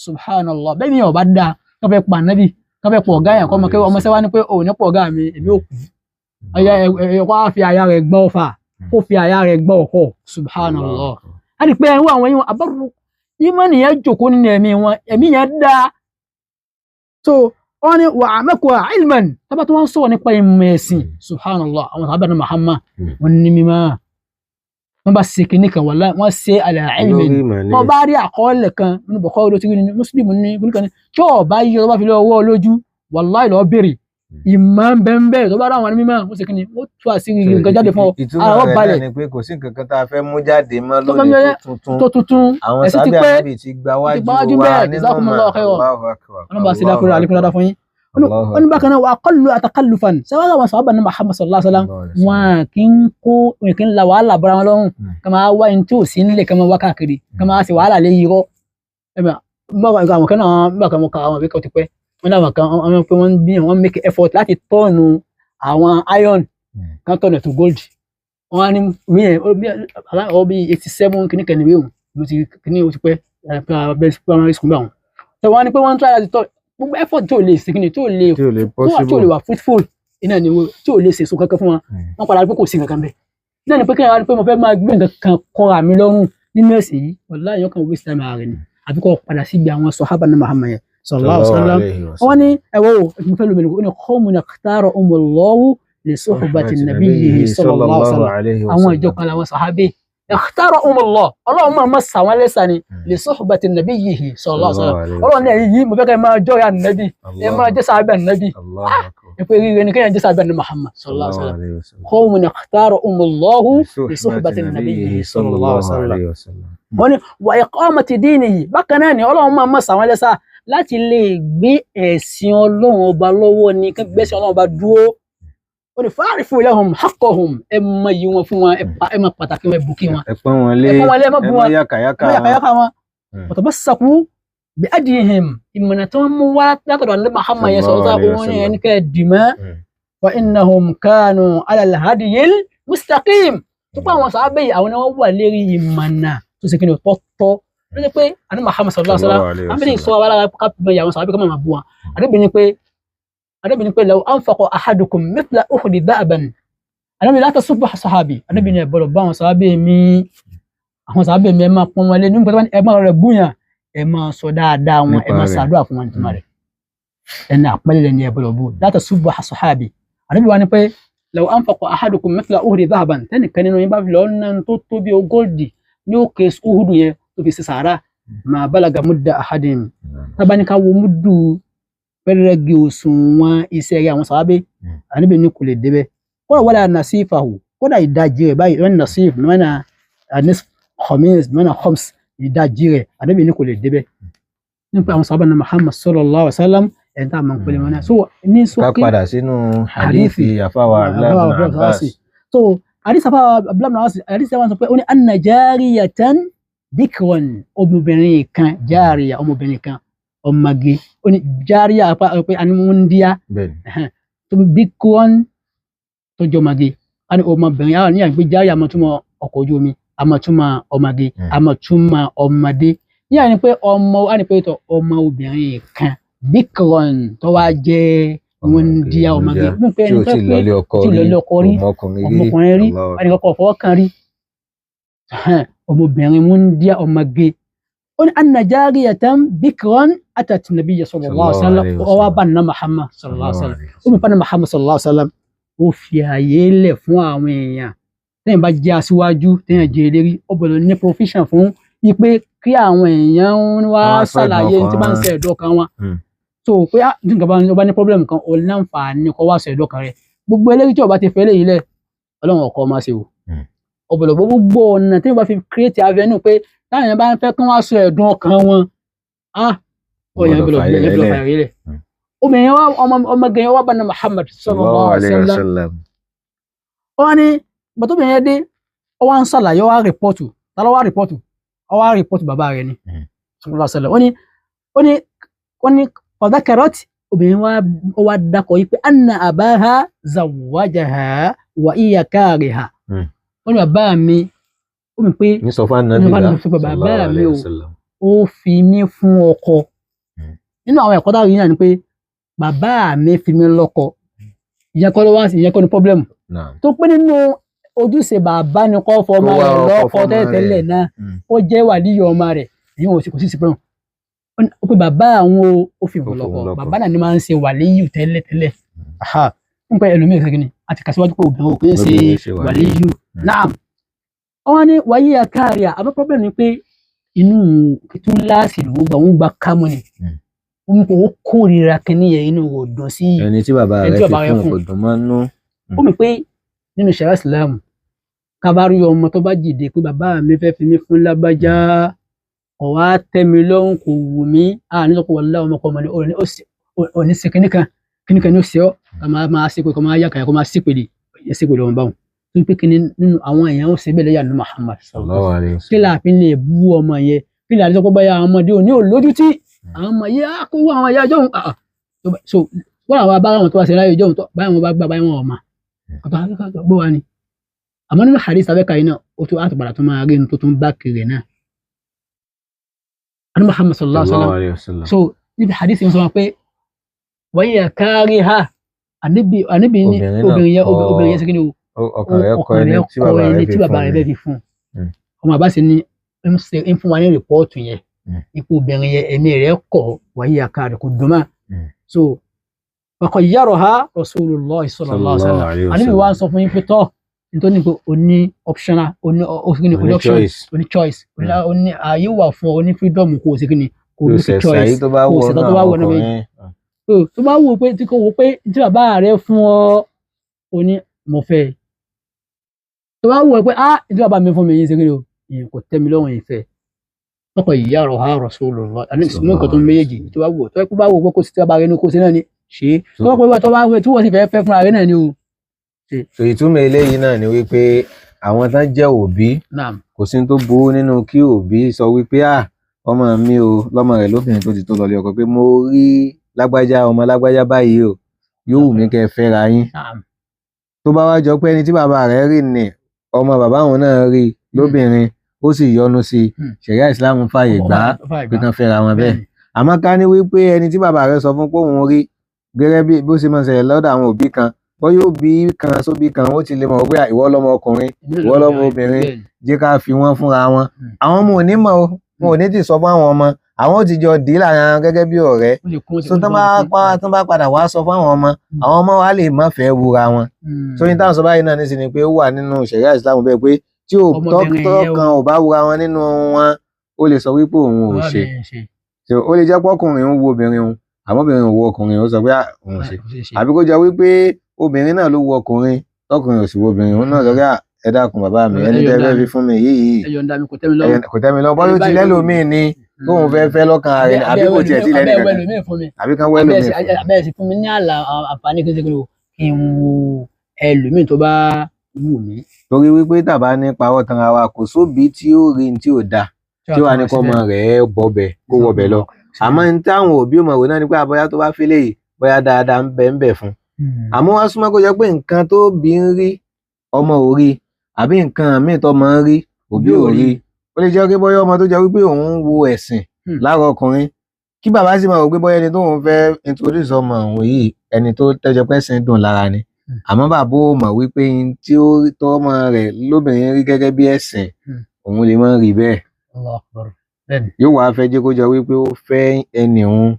subhanallah bẹ́ẹ̀ mi yẹn ò bá dá kọ́ fẹ́ pa nábì kọ́ fẹ́ pọ̀ ọ̀gá yẹn kọ́ ọmọ kẹ́ ọmọ sẹ́wá ní pé òun ní pọ̀ ọ̀gá mi èmi ò kú kó fi àyà rẹ̀ gbọ́ ọfà kó fi àyà rẹ̀ gbọ́ ọkọ̀ subhanallah a ní pé ẹ̀wọ̀n àwọn ẹ̀yìn abarru ìmánì yẹn jòkó nínú ẹ̀mí wọn ẹ̀mí yẹn dá so wọ́n ní wà á mẹ́kọ̀ọ́ ilman tábà tó wọ́n sọ̀rọ̀ nípa ìmọ̀ ẹ̀sìn subhanallah àwọn sàhábà ní Muhammad wọ́n ní mímọ́ Wọ́n bá ṣe kinní kan, wallahi wọ́n ṣe ala ilmin. Lórí ìmọ̀ ni. Wọ́n bá rí àkọọ́lẹ̀ kan nínú Bukhari ló ti rí, ní Muslim ní kinní kan ní tí ò bá yí ọ bá fi lọ ọwọ́ lójú, wallahi lọ béèrè ìmọ̀ bẹ́ẹ̀ tó bá rà wọn mímọ́, wọ́n ṣe kinní, wọ́n tú àṣírí nǹkan jáde fún ọ. Ìtumọ̀ Ara wọn rẹ̀ náà balẹ̀. ni pé kò sí nǹkan kan tá a fẹ́ mú jáde mọ́ Tó fẹ́ mú lónìí jáde tó tuntun. Tó tuntun. Àwọn Ẹ̀sìn ti sábẹ́ pé Ànábì ti gba ti wájú gba wájú wa bẹ́ẹ̀. nínú Jazakumullahu khairan. Allahu akbar. Ọlọ́run bá ṣe dákúrò àlékún dáadáa fún yín. Allahu Wọ́n ní bákan náà, wà aqallu takallufan sáwọ́n àwọn sàhábà ní Muhammad sallallahu alaihi wasallam, wọn kì í kó, wọn kì í la wàhálà bọ́ra wọn lọ́rùn, ká máa wá ẹni tí ò sí nílé, ká máa wá káàkiri, ká máa ṣe wàhálà lé irọ́. Ẹ̀mẹ̀ bákan àwọn kan náà, bákan wọn ka àwọn ìwé kan ti pẹ́, wọn láwọn kan wọn pé wọ́n bí wọ́n make effort láti turn àwọn iron kan turn to gold. Wọ́n á ní wí yẹn ó bí 87 kìíní kan níwé òun mo ti kìíní ó ti pẹ́ primary school báwọn. So wọ́n á ní pé wọ́n ń try láti turn gbogbo effort tí ò lè ṣe kìíní tí ò lè Tí ò lè tó wà tí ò lè possible. wà fruitful iná ni tí ò lè sèso kankan fún wa. Wọ́n padà rí pé kò sí nǹkan kan bẹ́ẹ̀ náà ni pé kí wọ́n á rí pé mo fẹ́ máa gbé nǹkan kan kọ́ra mi lọ́rùn nínú ẹ̀sìn yìí, wallahi èèyàn kan waste time ara rẹ̀ ni, àbí kọ́ padà síbi àwọn sọ̀hábà ní Muhammad yẹn sallallahu alaihi wasallam. Wọ́n ní ẹ̀wọ́ o, mo fẹ́ lómi ní qawmun ikhtarahumullahu li suhbati nabiyyihi sallallahu alaihi wasallam. Àwọn ìjọ kan làwọn sàhábé ikhtarahumullah, Ọlọ́run máa ma sàwọn lẹ́sà ni li suhbati nabiyyihi sallallahu alaihi wasallam. Ọlọ́run ní ẹ̀yìn yìí, mo fẹ́ kẹ́ ẹ máa jọ́ra nàbí, ẹ máa jẹ́ sàhábà nàbí. Ẹ pé rírẹ ni kéèyàn jẹ́ sàhábà ní Muhammad sallallahu alaihi wasallam. Qawmun ikhtarahumullahu li suhbati nabiyyihi sallallahu alaihi wasallam. Wọ́n ní wa iqamati dinihi. Bákan náà ni Ọlọ́run máa ma sàwọn lẹ́sà láti lè gbé ẹ̀sìn Ọlọ́run ọba lọ́wọ́ ni, kí gbẹ́sìn Ọlọ́run ọba dúró. Ó ní fa'rifu lahum haqqahum, ẹ mọ iyì wọn fún wọn, ẹ mọ pàtàkì wọn, ẹ bùkí wọn, Ẹ pọ́n wọn lé, ẹ pọ́n wọn lé, ẹ má bú ẹ má wọn, yàkàyàkà ẹ má yàkàyàkà wọn. Mm. Watamassaku bi adihim, ìmọ̀nà tí wọ́n mú wá látọ̀dọ̀ ní Muhammad yẹn sọ̀rọ̀ sáà Sallallahu wọn alaihi yẹn ní kẹ́ ẹ dì mọ́. Fa innahum kanu ala al-hadiyil mustaqim, tó pé àwọn sàábẹ̀ yìí, àwọn náà wọ́n wà lérí ìmọ̀nà tó ṣe kí ni tọ́tọ́ ló ṣe pé àní Muhammad sallallahu alaihi wasallam àmì sọ wàhálà kápẹ́ ìyàwó sàábẹ̀ kọ́ máa bú wọn. Àdébìnrin pé law anfaqa ahadukum mithla uhudi dha'ban, àdébìnrin la tasubbu sahabi, àdébìnrin ẹ̀ gbọ́dọ̀ bá àwọn sàábẹ̀ mi, àwọn sàábẹ̀ mi ẹ máa pọ́n wọn lé nígbà tí wọ́n ẹ máa rẹ̀ búyàn, ẹ máa sọ dáadáa wọn, ẹ Nípa máa rẹ̀. ṣàdúrà fún wọn nítorí rẹ̀ ẹni àpẹẹrẹ ni ẹ gbọ́dọ̀ bú la tasubbu sahabi. Àdébìnrin wa ni pé law anfaqa ahadukum mithla uhudi dha'ban, tẹ́nìkan nínú yín bá fi lọ́ọ́ ná tó tó bí ogójì ní òkè uhudu yẹn tó fi ṣe sàárà, ma balaga mudda ahadin, tábánikà wo múdù pẹ́rẹ́gì òṣùwọ̀n iṣẹ́ rẹ̀ àwọn sàábé, àníbi ní kò lè débẹ̀ kódà wala nasifahu, kódà ìdajì rẹ̀ báyìí, wọ́n nasif mọ́nà anis khamis mọ́nà khams, ìdajì rẹ̀ àníbi ní kò lè débẹ̀ nípa àwọn sàábà ní Muhammad sallallahu alaihi wasallam ẹ̀ ń tá a máa ń pèlè wọn náà so ní Ká sókè. padà sínú hadithi àfáwà Abdullahi ibn Abbas. So hadith àfáwà Abdullahi ibn Abbas, hadith àwọn sọ pé ó ní anna jariyatan bikran, ọmọbìnrin kan, járíya ọmọbìnrin kan ọmọge, ó ní járíya apá pé animundiya Bẹ́ẹ̀ni. tó bikran tó jọmọge, a ní ọmọbìnrin àwọn níyà pé járíya àmọ́ túmọ̀ ọkọ̀ ojú omi, àmọ́ túmọ̀ ọmọge, àmọ́ túmọ̀ ọmọdé, níyà ni pé ọmọ a ní pé tọ ọmọ obìnrin kan bikran tó wá jẹ́ wúndíá ọmọge mú pé tí ẹni ò tó tí pé lọlé ọkọ tí ò rí, lọlé ọkọ rí, ọmọkùnrin rí, ọmọkùnrin rí, Allahu ẹnì kọkọ fọwọ́ kan rí, ọmọbìnrin wúndíá ọmọge. Ó ní anna jariyatan bikran atat nabiyya sallallahu alaihi wasallam, Sallallahu ó wá alaihi bá nà Muhammad sallallahu alaihi wasallam. wasallam. Ó mi pa nà Muhammad sallallahu alaihi wasallam, ó fi àyè lẹ̀ fún àwọn èèyàn. Tẹ́yìn bá jẹ́ aṣíwájú, tẹ́yìn jẹ́ eléré, ó gbọ́dọ̀ ní provision fún ipe kí àwọn èèyàn ń wá Wọ́n á sọ ẹ̀dùn ṣàlàyé ọkàn tí bá ń wọn. ṣe ẹ̀dùn ọkàn wọn. Mm. So pé ah, tí nǹkan bá ń bá ní problem kan, o láǹfààní kó wá sọ ẹ̀dùn ọkàn rẹ̀. Gbogbo eléyìí tí ó bá ti fẹ́ léyìí lẹ̀, Ọlọ́run ọkọ máa ṣe o. Ọ̀pọ̀lọpọ̀ gbogbo ọ̀nà tí wọ́n bá fi create avenue pé táwọn èèyàn bá ń fẹ́ kí wọ́n sọ ẹ̀dùn ọkàn wọn, ah, ọ̀yàn Gbọ́dọ̀ fààyè gbọ́dọ̀ lẹ̀. fààyè lẹ̀. Mm. Obìnrin wa ọmọge yẹn wá bá ní Muhammad sallallahu alaihi wasallam. wasallam. Ó wá ní bàtọ́bìnrin yẹn dé, ó wá ń ṣàlàyé, ó wá rìpọ́tù, ta ló wá rìpọ́tù? Ó wá rìpọ́tù bàbá rẹ̀ ni sallallahu alaihi wasallam. Ó ní fadhakarat, obìnrin wa ó wá dákọ̀ yìí pé anna abaha zawwajaha wa iya kariha. Ó ní bàbá mi, ó mi pé Ní sọ fún Ànábì Ní bá, sọ fún bàbá sallallahu mi alaihi o. wasallam. Ó fi mí fún ọkọ. Nínú àwọn ẹ̀kọ́ táwọn yìí náà ni pé bàbá mi fi mí lọ́kọ, ìyẹn kọ́ ló wá sí, ìyẹn kọ́ ni problem. Naam. Tó pé nínú ojúṣe bàbá ni kó fọmọ Kó wá rẹ̀ ọkọ lọ́kọ fọ́mọ rẹ̀. tẹ́lẹ̀tẹ́lẹ̀ náà, ó jẹ́ wàlíyọ̀ ọmọ rẹ̀, èyí wọn kò sí sí pé ó pé bàbá àwọn o, ó fi Ó wọn fòun lọ́kọ. lọ́kọ. Bàbá náà ni máa ń ṣe wàlíyù tẹ́lẹ̀tẹ́lẹ̀. Aha. Ń pẹ́ ẹlòmíì ṣe kíni àti kàṣíwájú pé obìnrin ò kì í ṣe Obìnrin ṣe wàlíyù. wàlíyù. Naam. Wọ́n ní wáyé akáàríà, àmọ́ problem ni pé inú túláàsì ló gbà, wọ́n gba kámú ni. Wọ́n kò kórìíra kínní yẹn, inú rò dùn sí ẹni tí bàbá ẹni rẹ̀ tí fi bàbá rẹ̀ fún fún. kò dùn mọ́ nú. Ó mì pé nínú ṣẹ̀ríà Ìsìlámù, kábàárí ọmọ tó bá jìde pé bàbá mi fẹ́ fi mí fún lágbájá, kò wá tẹ́ mi lọ́rùn, kò wù mí, à ní sọ pé wàlá ọmọ kan ọmọ ni òní sí kíníkan kíníkan ní ó ṣe ọ́, ká máa ṣe pé kó máa yá kàyà kó máa ṣèpèlè ṣèpèlè ọmọ báwọn. Tó pé kíní nínú àwọn èèyàn ó ṣe bẹ́ẹ̀ lẹ́yà ní Muhammad Sallallahu alaihi kí wasallam. láàfin lè bú ọmọ yẹn, kí láàfin sọ pé báyà àwọn ọmọdé òní ò lójútì, àwọn ọmọ yẹn á kó àwọn ẹ̀yà jọ̀hún. So wọ́n àwọn abára wọn tó wá sí láyé jọ̀hún tó báyà wọn bá gbà báyà wọn ọ̀ma ọ̀tọ̀ akẹ́kọ̀ọ́ gbọ́ wa ni. Àmọ́ nínú hadith abẹ́ka yìí náà ó tún àtùpadà tó máa rí ní tó tún bá kiri náà. Àní Muhammad sallallahu alaihi wasallam. Sallallahu alaihi wasallam. So níbi hadith yẹn sọ wọn pé wọ́n yẹ kárí ha, àníbi ní Obìnrin náà obìnrin yẹn kọ- obìnrin yẹn ṣe kí ni o, Ọkàn rẹ̀ kọ ọkàn ẹni rẹ̀ tí kọ bàbá ẹni rẹ̀ tí fi bàbá fún rẹ̀ ni. fẹ́ fi fún. Mm. Ọmọ àbá sì ni ń fún wa ní rìpọ́ọ̀tù yẹn, ipò obìnrin yẹn ẹ̀mí rẹ̀ kọ̀ wáyé àká rẹ̀ kò dùn mọ́. So ọkọ̀ yàrá ha Rasulullah sallallahu alaihi wasallam. alaihi Àníbi wa ń sọ fún yín pé tọ́ nítorí pé o ní optional, o ní o ní O ní option, choice. o ní choice, o ní ààyè wà fún ọ, o ní freedom kó o ṣe kí ni, kó o Yóò make ṣẹ̀ṣà choice yìí tó bá kó o wọ ṣe náà tó bá wọ náà méjì. ọkùnrin. So, tó bá wò pé tí kò wò pé tí bàbá rẹ fún ọ, o ní mo fẹ́. Tó bá wò pé ah tí bàbá mi fún mi yín ṣe kí ni o, ìyẹn kò tẹ́ mi lọ́rùn ìfẹ́. Ọkọ̀ ìyá rọ̀ ha Rasulullah. Àní mú nǹkan tó ń méjèèjì tó bá wò tó bá wò pé kó sí tí bàbá rẹ ní kó sí náà ni ṣe é. Tó bá pé tó bá wò tí wọ́n sì fẹ́ fẹ́ fúnra rẹ náà ni o. So ìtumọ̀ eléyìí náà ni wípé àwọn tán jẹ́ òbí Naam. kò sí tó burú nínú kí òbí sọ wípé à ọmọ mi o, lọ́mọ rẹ̀ lóbìnrin tó ti tó lọlé ọkọ pé mo rí lágbájá ọmọ lágbájá báyìí o, yóò wù mí kẹ́ ẹ fẹ́ra yín. Naam. Tó bá wá jọ pé ẹni tí bàbá rẹ̀ rí ni ọmọ bàbá òun náà rí lóbìnrin ó sì yọ́nú sí i, ṣẹ̀ríà Ìsìlámù fààyè gbà á pé kán fẹ́ra wọn bẹ́ẹ̀. Àmọ́ ká ní wípé ẹni tí bàbá rẹ̀ sọ fún pé òun rí gẹ́gẹ́ bí bó ṣe máa ń ṣẹlẹ̀ lọ́dọ̀ àwọn òbí kan, bọ́ yóò bí kan sóbí kan ó ti lè mọ̀ pé ìwọ lọ́mọ ọkùnrin, ìwọ lọ́mọ obìnrin, jẹ́ ká fi wọ́n fúnra wọn. Àwọn ọmọ ò ní mọ̀ o, wọn ò ní ti sọ fún àwọn ọmọ, àwọn ò ti jọ dì í láàrin ara gẹ́gẹ́ bí ọ̀rẹ́. So tán bá tán bá padà wá sọ fún àwọn ọmọ, àwọn ọmọ wa lè má fẹ́ wura wọn. So ní táwọn sọ báyìí náà nísìnyí pé ó wà nínú ṣẹ̀ríà Ìsìlámù bẹ́ẹ̀ pé tí ò tọ́ kan ò bá wura wọn nínú wọn, ó lè sọ wípé òun ò ṣe. So ó lè jẹ́ pé ọkùnrin ń wo obìnrin òun, àmọ́ obìnrin ò wo ọkùnrin, ó sọ pé òun ò ṣe. Àbí kó jẹ́ wípé obìnrin náà ló wo ọkùnrin, tọkùnrin ò sì wo obìnrin, òun náà sọ pé ẹ dákun bàbá mi, ẹni tẹ́ fẹ́ fi fún mi yìí kò tẹ́ mi lọ́rùn, kò tẹ́ mi lọ́rùn, bọ́lá ó ti lẹ́lòmíì ni tóun fẹ́ fẹ́ lọ́kàn rẹ̀, àbí kò tiẹ̀ sí lẹ́nu kankan, àbí kan wẹ́ lómi fún mi. Abẹ́ sì fún mi ní àlà àǹfààní kí n ṣe kí n wo ẹlòmíì tó bá wù mí. Torí wípé tàbá ní parọ́ tanra wa, kò sóbi tí ó rí ní tí ò da tí wàá ní kọ́ ọmọ rẹ̀ bọ̀bẹ̀ kó wọbẹ̀ lọ. Àmọ́ ní táwọn òbí ò mọ̀ wò náà ni pé àbọ̀yá tó bá fẹ́lẹ̀ yìí bóyá dáadáa ń bẹ ń bẹ fún. Àmọ́ wá súnmọ́ kó jẹ́ pé nǹkan tó bí ń rí ọmọ ò rí, àbí nǹkan míì tọ́mọ ń rí òbí ò rí. Ó lè jẹ́ pé bóyá ọmọ tó jẹ́ wípé òun ń wo ẹ̀sìn lára ọkùnrin, kí bàbá sì máa wò pé bóyá ẹni tóun fẹ́ introduce ọmọ òun yìí ẹni tó tẹ́jọ pé ẹ̀sìn dùn lára ni. Àmọ́ bàbá ò mọ̀ wípé n tí ó tọ́mọ rẹ̀ lóbìnrin rí gẹ́gẹ́ bí ẹ̀sìn òun lè máa rí bẹ́ẹ̀. Yóò wá fẹ́ jẹ́ kó jọ wípé ó fẹ́ ẹni òun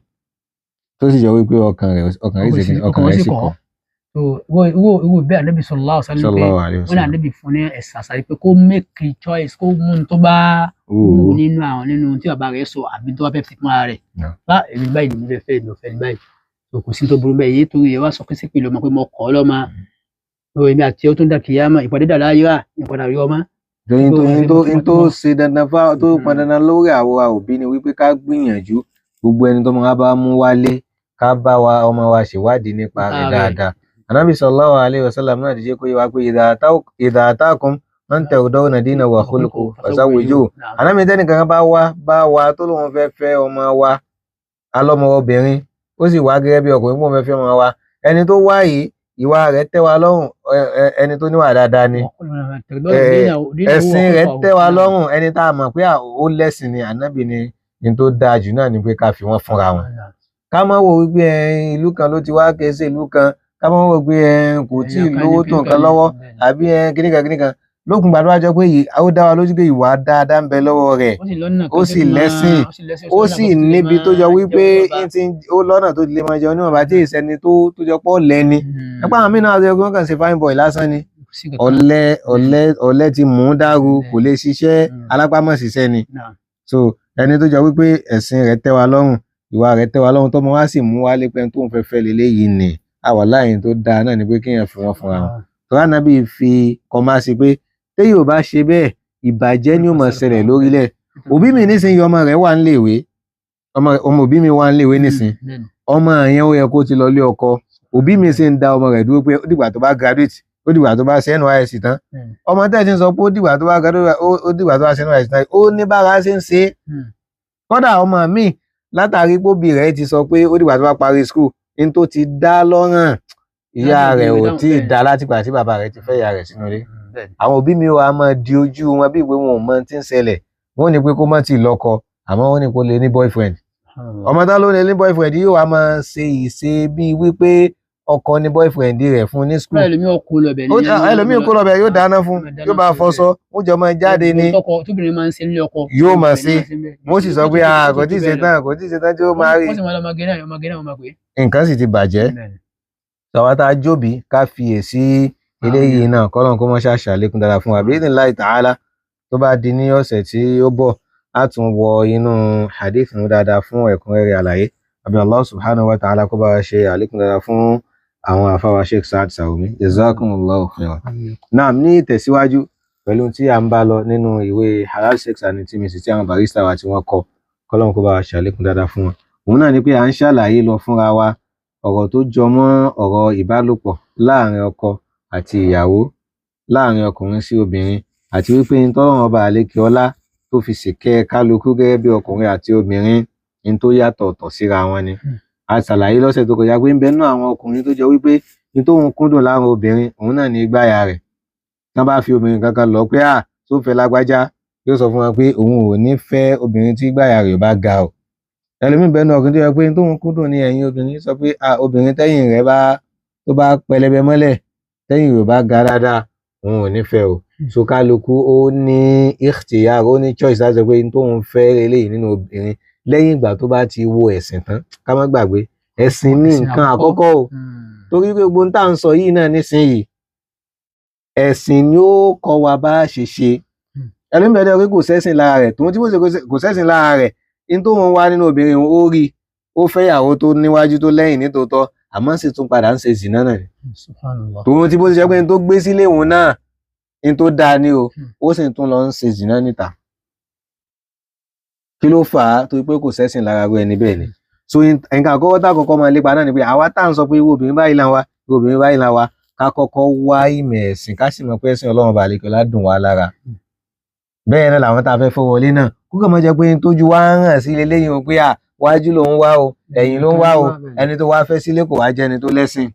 tó sì jọ wípé ọkàn rẹ̀ sì kọ̀. Ìwọ bẹ́ẹ̀ Ànábì sallallahu alaihi wasallam pé wọ́n ní Ànábì fún ní ẹ̀sà sáré pé kó make choice, kó mú un tó bá wù nínú àwọn nínú tí bàbá rẹ̀ sọ àbí tó bá fẹ́ fi fún ara rẹ̀. Bá èmi báyìí ni mo fẹ́ fẹ́, èmi ò fẹ́ ní báyìí. Kò sí tó burú bẹ́ẹ̀ yé torí ẹ wá sọ pé sípè lọ́mọ pé mo kọ́ lọ́mọ. Èmi àti ẹ tó ń dà kìyàmá ìpàdé dà láyé rà ìpàdé àríyọ ọmọ. Torí tó ṣe dandan tó pọn dandan lórí àwa òbí ni wípé ká gbìyànjú gbogbo ẹni tó máa bá mú wálé ká bá wa ọmọ wa ṣèwádìí nípa rẹ̀ dáadáa. Ànábì sallallahu alaihi wasallam náà ti jẹ́ kó yé wa pé idha atakum man tardawna dinahu wa khuluquhu fazawwijuhu. Ànábì tẹ́nìkan bá wá bá wa tó lóun fẹ́ fẹ́ ọmọ wa alọ́mọ obìnrin, ó sì wá gẹ́gẹ́ bí ọkùnrin pòun fẹ́ fẹ́ ọmọ wa, ẹni tó wá yìí ìwà rẹ̀ tẹ́ wa lọ́rùn, ẹni tó níwà dáadáa ni, ẹ̀sìn rẹ̀ tẹ́ wa lọ́rùn, ẹni tá a mọ̀ pé ó lẹ́sìn ni, Ànábì ni ní tó dáa jù náà ni pé ká fi wọ́n fúnra wọn. Ká má wo wípé ìlú kan ló ti wá kése ìlú kan, ká má wo pé kò tí ì lówó tó nǹkan lọ́wọ́ àbí kíníkan kíníkan. Lókun gbàdúrà jọ pé ó dá wa lójú pé ìwà dáadáa ń bẹ lọ́wọ́ rẹ̀, ó sì lẹ́sìn, ó sì níbi tó jọ wípé ó lọ́nà tó lè máa jẹun níwọ̀nba tí ìsẹ́ni tó jọ pọ̀ lẹ́ni. Ẹ̀pá àwọn mìíràn àti ẹgbẹ́ kan ṣe fine boy lásán ni. Ọ̀lẹ ọ̀lẹ ọ̀lẹ ti mú un dàrú, kò lè ṣiṣẹ́, alápámọ̀ ṣiṣẹ́ ni. So ẹni tó jọ wípé ẹ̀sìn rẹ̀ tẹ́ wa lọ́rùn, ìwà rẹ̀ tẹ́ wa lọ́rùn, tọ́mọ wa sì mú wálé pé ẹni tó ń fẹ́ fẹ́ leléyìí ni, àwa láàyè tó dáa náà ni pé kéèyàn fi wọ́n fúnra wọn. Tọ́lá Ànábì fi kọ́má sí pé téyì ò bá ṣe bẹ́ẹ̀, ìbàjẹ́ ni ó máa ṣẹlẹ̀ lórílẹ̀. Òbí mi nísìnyí, ọmọ rẹ̀ wà níléèwé, ọmọ òbí mi wà níléèwé nísìnyí, ọmọ yẹn ó yẹ kó ti lọ lé ọkọ. Òbí mi sì ń da ọmọ rẹ̀ dúró pé ó dìgbà tó bá graduate, ó dìgbà tó bá ṣe NYSC tán. Ọmọ tẹ́ ẹ ti ń sọ pé ó dìgbà tó bá graduate, ó dìgbà tó bá ṣe NYSC tán, ó ní bára ṣe ń ṣe é. Kódà ọmọ mi látàrí póbi rẹ̀ ti sọ pé ó dìgbà tó bá parí school, ní tó ti dá lọ́rùn, ìyá rẹ̀ ò tí ì dá látìgbà tí bàbá rẹ̀ ti fẹ́ ìyá rẹ̀ sínú ilé. Àwọn òbí mi wà á máa di ojú wọn bí ìwé wọn ò mọ tí ń ṣẹlẹ̀. Wọ́n ní pé kó má ti lọ́kọ, àmọ́ wọ́n ní kó lè ní boyfriend. Ọmọ tá ló lè ní boyfriend yóò wá máa ṣe ìṣe bíi wípé ọkọ ní boyfriend rẹ̀ fún ní school. Ẹlòmíì kó lọ bẹ̀, yóò dáná fún, yóò bá fọṣọ, ó jọ máa jáde ní. Yóò máa ṣe, wọ́n sì sọ pé kò tí ì ṣe tán, kò tí ì ṣe tán tí ó máa rí. Nǹkan sì ti bàjẹ́. Sọ̀wá tá a jóbi ká fiyèsí eléyìí náà, kọ́lọ́n kó mọ́ ṣàṣà lékún dára fún wa. Bí idhnillahi ta'ala, tó bá di ní ọ̀sẹ̀ tí ó bọ̀, á tún wọ inú hadith mú dáadáa fún ẹ̀kúnrẹ́rẹ́ àlàyé. Àbí Allah subhanahu wa ta'ala kó bá wa ṣe àlékún dáadáa fún àwọn àfáwà Sheikh Saad Sarumi. Jazakumullahu khairan. Naam, ní ìtẹ̀síwájú pẹ̀lú tí à ń bá lọ nínú ìwé Halal Sex and Intimacy tí àwọn barista wa tí wọ́n kọ, kọ́lọ́n kó bá wa ṣe àlékún dáadáa fún wọn. Òun náà ni pé à ń ṣàlàyé lọ fúnra wa ọ̀rọ̀ tó jọ mọ́ ọ̀rọ̀ ìbálòpọ̀ láàrin ọkọ àti ìyàwó, láàrin ọkùnrin sí obìnrin, àti wípé ní tọ́lọ́run ọba àlékè ọlá tó fi ṣèkẹ́ kálukú gẹ́gẹ́ bí ọkùnrin àti obìnrin ní tó yàtọ̀ ọ̀tọ̀ síra wọn ni. A ṣàlàyé lọ́sẹ̀ tó kọjá pé ń bẹ nínú àwọn ọkùnrin tó jọ wípé ní tóun kúndùn láàrin obìnrin, òun náà ní igbáyà rẹ̀. Tán bá fi obìnrin kankan lọ pé à tó fẹ́ lágbájá, yóò sọ fún wọn pé òun ò ní fẹ́ obìnrin tí igbáyà rẹ̀ bá ga o. Ẹlòmíì bẹ nínú ọkùnrin tó yẹ pé tóun kúndùn ní ẹ̀yìn obìnrin, sọ pé à obìnrin tẹ́yìn rẹ̀ bá tó bá pẹlẹbẹ mọ́lẹ̀, tẹ́yìn rẹ̀ bá ga dáadáa, òun ò ní fẹ́ o. So kálukú ó ní ikhtiyar, ó ní choice láti sọ pé tóun fẹ́ eléyìí nínú obìnrin lẹ́yìn ìgbà tó bá ti wo ẹ̀sìn tán. Ká má gbàgbé ẹ̀sìn ní nǹkan àkọ́kọ́ o, torí pé gbogbo tá à ń sọ yìí náà nísìnyìí, ẹ̀sìn ni ó kọ́ wa bá ṣe ṣe. Ẹlòmíì bẹ́ẹ̀ pé kò sẹ́sìn lára rẹ̀, tòun tí kò sẹ́sìn lára rẹ̀, ní tóun wá nínú obìnrin òun ó rí, ó fẹ́yàwó tó níwájú tó lẹ́yìn nítòótọ́, àmọ́ sì tún padà ń ṣe zìnà náà ni. Tòun tí bó ti ṣe pé ní tó gbé sílé òun náà ní tó dáa ni o, ó sì tún lọ ń ṣe zìnà níta. Kí ló fà á? Torí pé kò sẹ́sìn lára rú ẹni bẹ́ẹ̀ ni. So nǹkan àkọ́kọ́ tá àkọ́kọ́ máa lépa náà ni pé àwa tá à ń sọ pé irú obìnrin báyìí là ń wá, irú obìnrin báyìí là ń wá, ká kọ́kọ́ wá ìmọ̀ ẹ̀sìn, ká sì mọ̀ pé ẹ̀sìn Ọlọ́run bá àlekè ọlá dùn wá lára. Bẹ́ẹ̀ náà làwọn tá a fẹ́ fọ́ wọlé náà, kúkọ̀ mọ́ jẹ́ pé tójú wá ń hàn sí leléyìí o pé à wájú ló ń wá o, ẹ̀yìn ló ń wá o, ẹni tó wá fẹ́ sílé kò wá jẹ́ ẹni tó lẹ́sìn.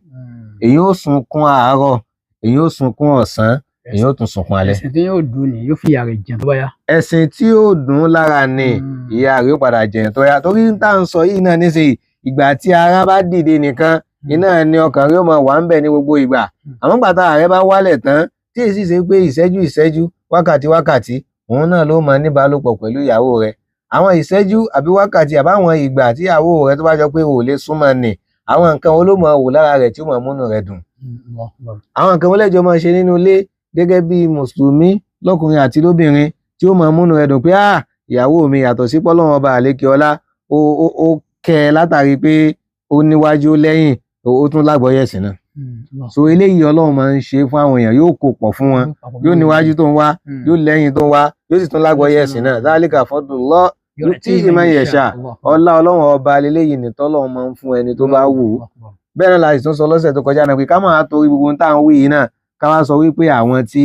Èyí ó sunkún àárọ̀, èyí ó sunkún ọ̀sán, èyí ó tún sunkún alẹ́. Ẹ̀sìn tí yóò dùn ni yóò fi ìyà rẹ̀ jẹun tó bá yá. Ẹ̀sìn tí yóò dùn lára ni ìyà rẹ̀ ó padà jẹun tó yá. Torí tá à ń sọ yìí náà nísìnyí, ìgbà tí ara bá dìde nìkan, iná ni ọkàn rẹ̀ ó máa wà ń bẹ̀ ní gbogbo ìgbà. Àmọ́ ìgbà tá ara rẹ̀ bá wálẹ̀ tán, tí èsì ṣe pé ìṣẹ́jú ìṣẹ́jú, wákàtí wákàtí, òun náà ló máa níbálòpọ̀ pẹ̀lú ìyàwó rẹ̀. Àwọn ìṣẹ́jú àbí wákàtí àbáwọn ìgbà tí ìyàwó rẹ̀ tó bá jọ pé ò lè súnmọ́ ni, àwọn nǹkan wo ló máa wò lára rẹ̀ tí ó máa múnú rẹ̀ dùn? Àwọn nǹkan wo lẹ́jọ́ máa ṣe nínú ilé gẹ́gẹ́ bí mùsùlùmí lọ́kùnrin àti lóbìnrin tí ó máa múnú rẹ̀ dùn pé à ìyàwó mi yàtọ̀ sí pọ́lọ́run ọba àlékè ọlá, ó kẹ́ ẹ látàrí pé ó níwájú lẹ́yìn, ó tún lágbọ́yé ẹ̀sìn náà. So eléyìí Ọlọ́run máa ń ṣe fún àwọn èèyàn, yóò kó pọ̀ fún wọn, yóò níwájú tó ń wá, yóò lẹ́yìn tó ń wá, yóò sì tún lágbọ́yé ẹ̀sìn náà. Dhalika fadlullah yu'tihi man yasha. Ọlá Ọlọ́run ọba leléyìí ni tọ́lọ́run máa ń fún ẹni tó bá wù ú. Bẹ́ẹ̀ náà la sì tún sọ lọ́sẹ̀ tó kọjá náà pé ká máa torí gbogbo ohun tá à ń wí yìí náà ká wá sọ wípé àwọn tí